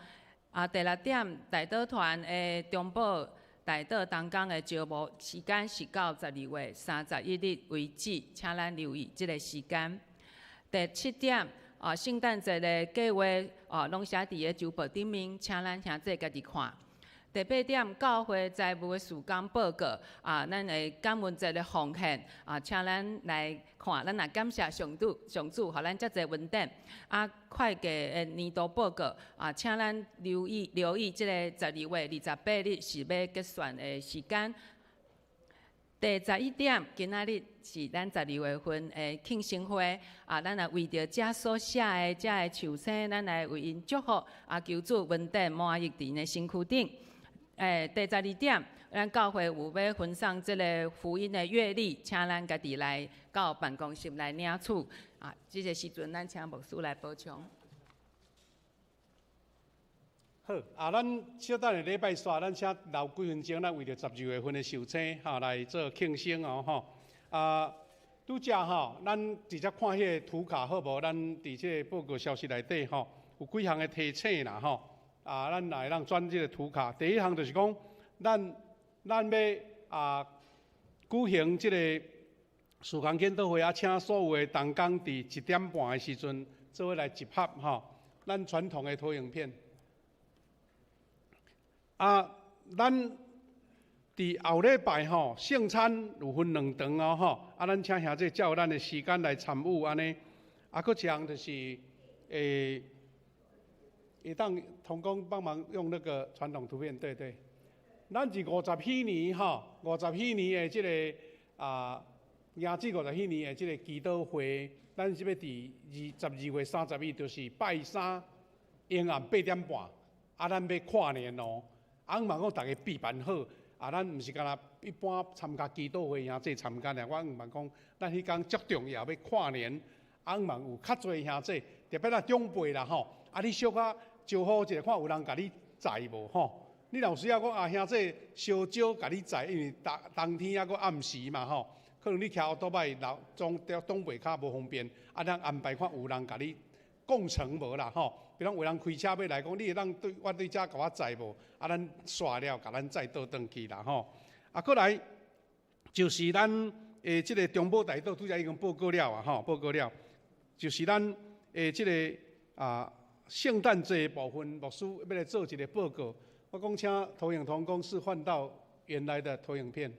啊，第六點，代禱團的中保代禱同工的招募時間是到12月31日為止，請咱留意這个時間。第七點，啊，聖誕節的計劃啊，攏寫佇个週報頂面，請咱兄弟家己看。第八點，教會財務的事工報告啊，咱的感恩節的奉獻啊，請咱來看，咱也感謝上主，上主，予咱遮濟恩典。啊，會計的年度報告啊，請咱留意留意這個12月28日是欲結算的時間。第11點，今仔日是咱12月份的慶生會啊，咱來為著遮所寫的遮个壽星，咱來為𪜶祝福啊，求主恩典滿溢佇𪜶的身軀頂。第12點，咱教會有欲分送這个福音的月曆，請咱家己來到辦公室來領取。啊，這個時陣，咱請牧師來補充。好，啊，咱小等下禮拜煞，咱請留幾分鐘，咱為著12月份的壽星吼來做慶生哦吼。啊，拄才吼，咱直接看彼个圖卡好無？咱佇這个報告消息內底吼，有幾項的提醒啦吼。啊，咱來當轉這个圖卡。第一項就是講，咱欲啊舉行這個事工研討會啊，請所有的同工佇1點半的時陣做伙來集合吼。咱傳統的投影片。啊，咱佇後禮拜吼，聖餐有分兩場哦吼。啊，咱請兄弟照咱的時間來參與按呢。啊，閣一項就是會當同工幫忙用那個傳統圖片，對對。咱是五十禧年吼，五十禧年的這个啊，迎接五十禧年的這个祈禱會，咱是欲佇12月31，就是拜三，下暗8點半，啊，咱欲跨年哦。啊，向望講逐家備辦好，啊，咱毋是干焦一般參加祈禱會兄弟參加爾，我向望講，咱彼工足重要，欲跨年，啊，向望有較濟兄弟，特別啦長輩啦吼，啊，你小可招呼一下，看有人共你載無吼？你若有需要講啊，兄弟相招共你載，因為冬冬天猶閣暗時嘛吼，可能你騎歐多擺老長長輩較無方便，啊，咱安排看有人共你共乘無啦吼？比如講有人開車欲來講，你會當對我對遮共我載無？啊，咱煞了，共咱載倒轉去啦吼。啊，閣來就是咱的這个中保代禱，拄才已經報告了啊吼，報告了，就是咱的這个啊聖誕節部分，牧師欲來做一个報告。我講請投影同工是換到原來的投影片，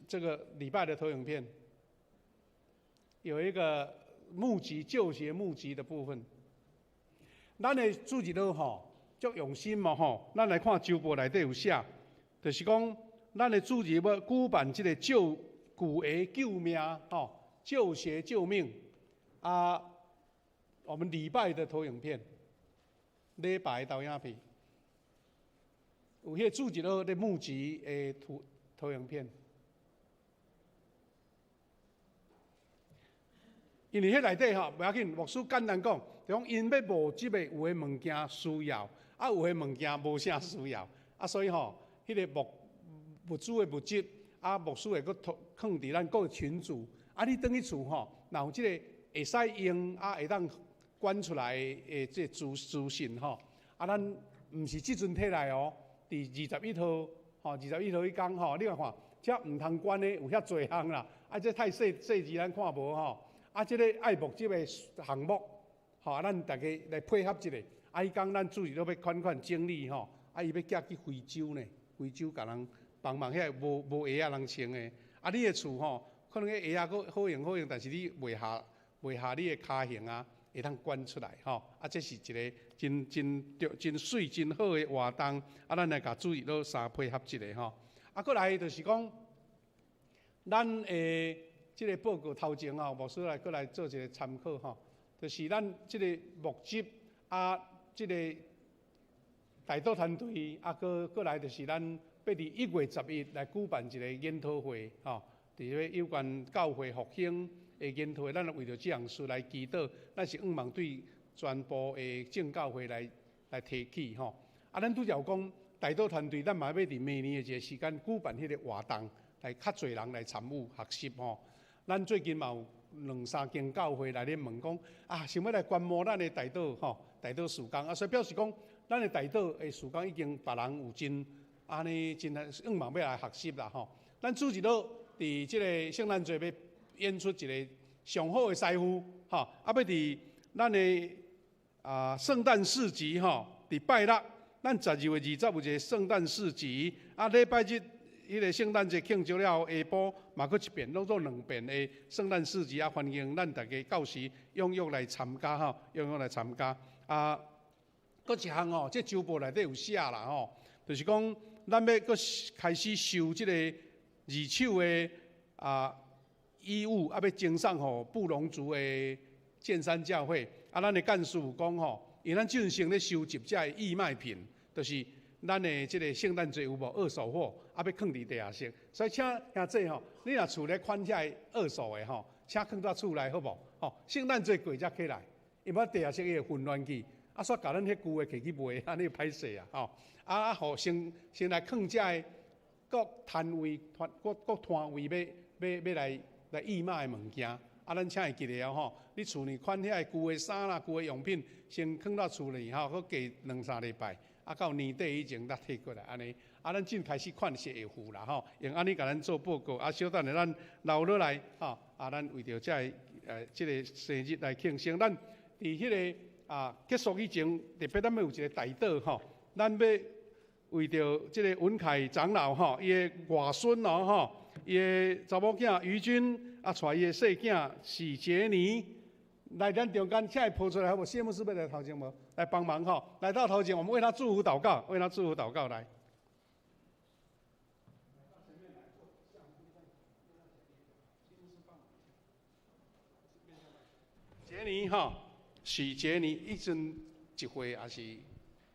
這個禮拜的投影片有一個募集舊鞋募集的部分。咱的主日學吼，足用心嘛吼。咱來看週報內底有寫，就是講咱的主日欲舉辦這个救舊鞋救命吼，舊鞋救命啊！我們禮拜的投影片，禮拜的投影片，有彼个主日咧募集的圖投影片。因為彼內底吼，袂要緊，牧師簡單講，就講𪜶欲募集的有的物件需要，啊有的物件無啥需要，啊所以吼，彼个物物資的物質，啊牧師會閣囥佇咱各個群組，啊你轉去厝吼，若有這个會使用啊會當捐出來的這資資訊吼，啊咱毋是這陣提來哦，佇21號吼，21號彼工吼，你來看，這毋通捐的有遐濟項啦，啊這太細細字咱看無吼。啊，這个愛募集的項目，吼，啊，咱逐家來配合一下。啊，彼工咱主日都欲款款整理吼，啊，伊欲寄去非洲呢，非洲共人幫忙遐無無鞋仔人穿的。啊，你的厝吼，可能彼鞋仔閣好用好用，但是你袂合袂合你的跤型啊，會當捐出來吼。啊，這是一个真真真媠真好的活動。啊，咱來共主日老三配合一下吼。啊，閣來就是講，咱的。這个報告頭前吼，牧師來閣來做一个參考吼，就是咱這个募集啊，這个代禱團隊啊，閣閣來就是咱欲佇1月11來舉辦一个研討會吼，佇咧有關教會復興的研討會，咱為著這項事來祈禱，咱是向望對全部的正教會來來提起吼。啊，咱拄才有講代禱團隊，咱嘛欲佇明年的一个時間舉辦彼个活動，來較濟人來參與學習吼。咱最近嘛有兩三間教會來咧問講，啊，想欲來觀摩咱的代禱吼，代禱事工啊，所以表示講，咱的代禱的事工已經別人有真按呢真向望欲來學習啦吼。咱主日老佇這个聖誕節欲演出一个上好的師傅吼，啊，欲佇咱的啊聖誕市集吼，佇拜六，咱12月20有一个聖誕市集，啊，禮拜日。彼个聖誕節慶祝了後，下晡嘛閣一遍，攏做兩遍的聖誕市集啊！歡迎咱逐家到時踴躍來參加吼，踴躍來參加。啊，閣一項吼，這週報內底有寫啦吼，就是講咱欲閣開始收這个二手的啊衣物，啊欲贈送予布農族的建山教會。啊，咱的幹事有講吼，因為咱這陣先咧收集這个義賣品，就是。咱的這个聖誕節有無二手貨，啊，欲囥佇地下室，所以請兄弟吼，你若厝咧款遐二手的吼，請囥佇厝內好無？吼，聖誕節過才起來，因為地下室伊會混亂去，啊，煞共咱彼舊的摕去賣，按呢歹勢啊，吼，啊啊，予先先來囥遮个各攤位、各各攤位欲欲欲來來義賣的物件，啊，咱請會記得哦吼，你厝內款遐個舊的衫啦、舊的用品，先囥佇厝內吼，閣過兩三禮拜。啊，到年底以前才提過來按呢，啊，咱正開始款是會付啦吼，用按呢共咱做報告，啊，小等下咱留落來吼，啊，咱為著這个這个生日來慶生，咱佇彼个啊結束以前，特別咱欲有一个代禱吼，咱欲為著這个文凱長老吼，伊的外孫哦吼，伊的查某囝余君啊，帶伊的細囝許杰尼。來咱中間，請伊抱出來好無？謝牧師欲來頭前無？來幫忙吼！來到頭前，我們為他祝福禱告，為他祝福禱告來。傑尼吼，許傑尼，彼陣一歲抑是？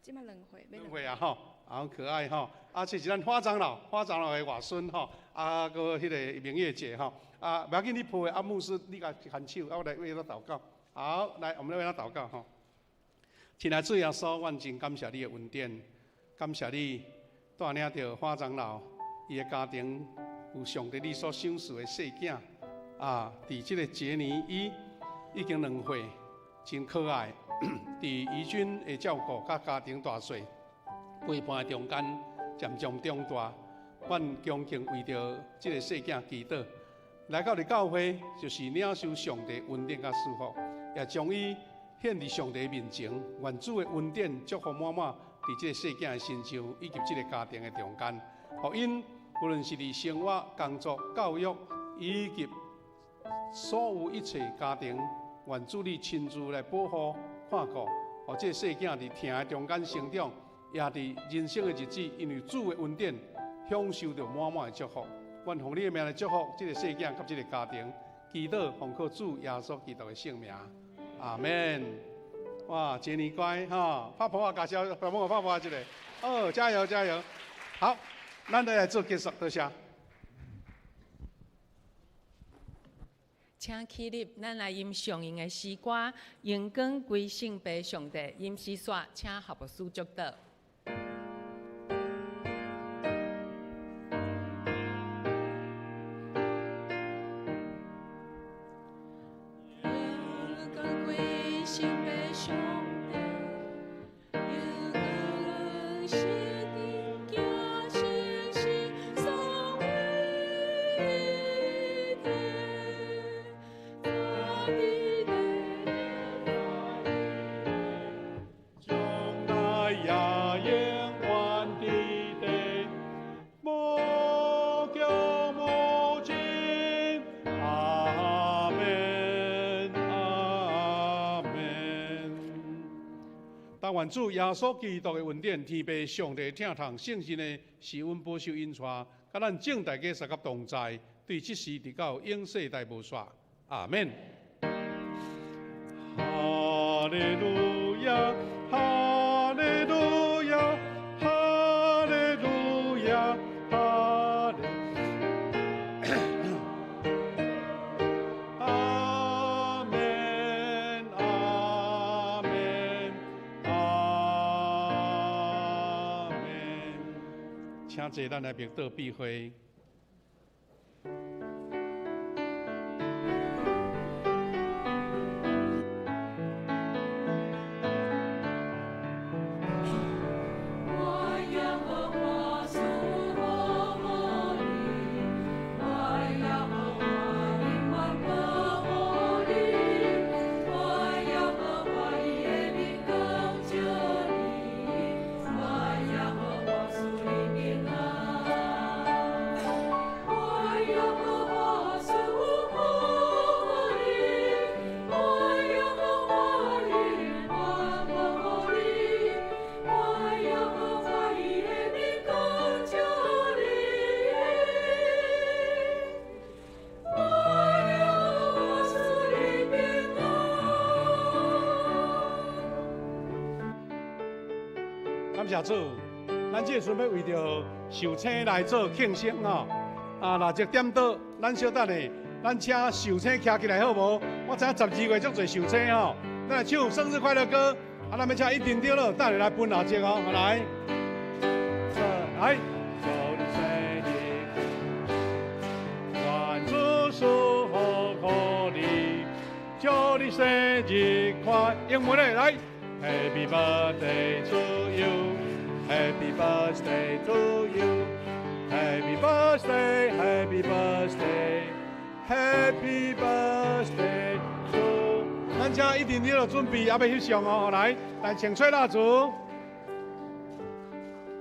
這擺兩歲。兩歲啊吼，好可愛吼！啊，這是咱花長老，花長老的外孫吼，啊，閣彼个明月姐吼。啊，袂要緊，你抱的啊，牧師，你共牽手，啊，我來為他禱告。好，來，我們來為他禱告吼。親愛的主耶穌，阮真感謝你的恩典，感謝你帶領著花長老伊的家庭有上帝你所賞賜的細囝啊，佇這个傑尼伊已經兩歲，真可愛。佇怡君的照顧佮家庭大細陪伴的中間，漸漸長大。阮恭敬為著這个細囝祈禱。來到佇教會，就是領受上帝恩典佮祝福，也將伊獻佇上帝面前。願主的恩典祝福滿滿佇這个細囝的身上，以及這个家庭的中間，予𪜶無論是佇生活、工作、教育，以及所有一切家庭，願主你親自來保護、看顧，予這个細囝佇疼的中間成長，也佇人生的日子，因為主的恩典，享受著滿滿的祝福。阮奉你的名來祝福這个細囝佮這个家庭，祈禱奉靠主耶穌基督的聖名，阿們。哇，傑尼乖哈，拍噗仔介紹，幫我拍噗仔一下。哦，加油加油！好，咱來做結束，多謝。請起立，咱來吟上用的詩歌《榮光歸聖父上帝》，吟詩煞，請何牧師祝禱。願主耶穌基督的恩典、天父上帝疼痛、聖神的施恩保守引帶，佮咱眾大家相佮同在，對這時直到永世代無煞。阿們。哈利路亞，哈利路亞，哈利路亞，哈利。阿們，阿們，阿們。請坐，咱來默禱閉會。感謝主，咱這時陣欲為著壽星來做慶生吼。啊，蠟燭點倒，咱小等下，咱請壽星徛起來好無？我知影12月足濟壽星吼，咱來唱生日快樂歌。啊，咱欲請一定對了，等下來分蠟燭哦，來，來。祝你生日，願主賜福予你，祝你生日快，英文的來。Happy birthday to you, Happy birthday to you, Happy birthday, Happy birthday, Happy birthday to。咱這一定要準備，猶欲翕相哦，來，來，請吹蠟燭，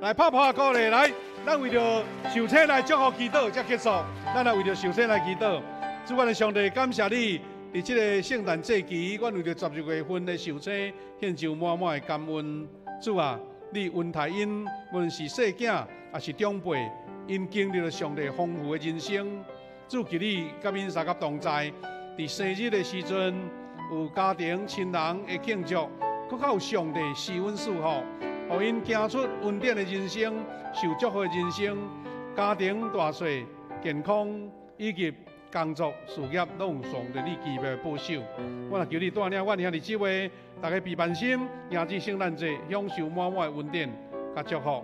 來拍拍鼓勵，來，咱為著壽星來祝福祈禱，才結束。咱來為著壽星來祈禱，主，阮的上帝，感謝你。佇這個聖誕節期，阮為著12月份的壽星獻上滿滿的感恩。主啊，你恩待𪜶，無論是細囝抑是長輩，𪜶經歷了上帝豐富的人生。主求你佮𪜶相佮同在，佇生日的時陣，有家庭親人的慶祝，閣較有上帝施恩賜福，予𪜶行出恩典的人生，受祝福的人生，家庭大細健康以及工作事業攏有上帝你奇妙的保守。我若求你帶領阮兄弟姊妹，大家平安心，迎接聖誕節，享受滿滿的恩典佮祝福。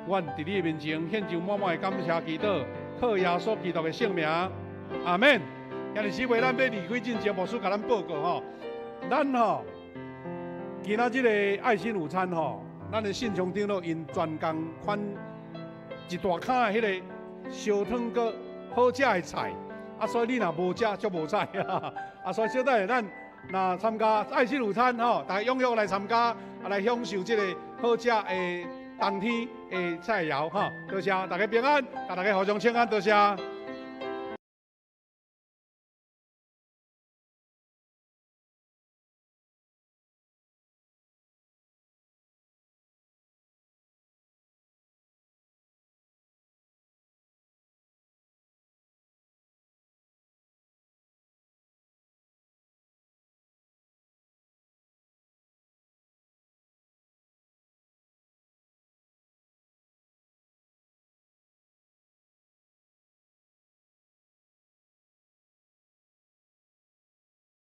阮佇你的面前獻上滿滿的感謝祈禱，靠耶穌基督的聖名，阿們。兄弟姊妹，咱欲離開進前，牧師共咱報告吼，咱吼今仔這個愛心午餐吼，咱的信長長老𪜶專工款一大坩的彼個燒湯閣好食的菜。啊，所以你若無食，就無彩啊！所以小等下咱若參加愛心午餐吼，大家踴躍來參加，啊來享受這個好食的冬天的菜餚吼。多謝大家平安，共大家互相請安，多謝。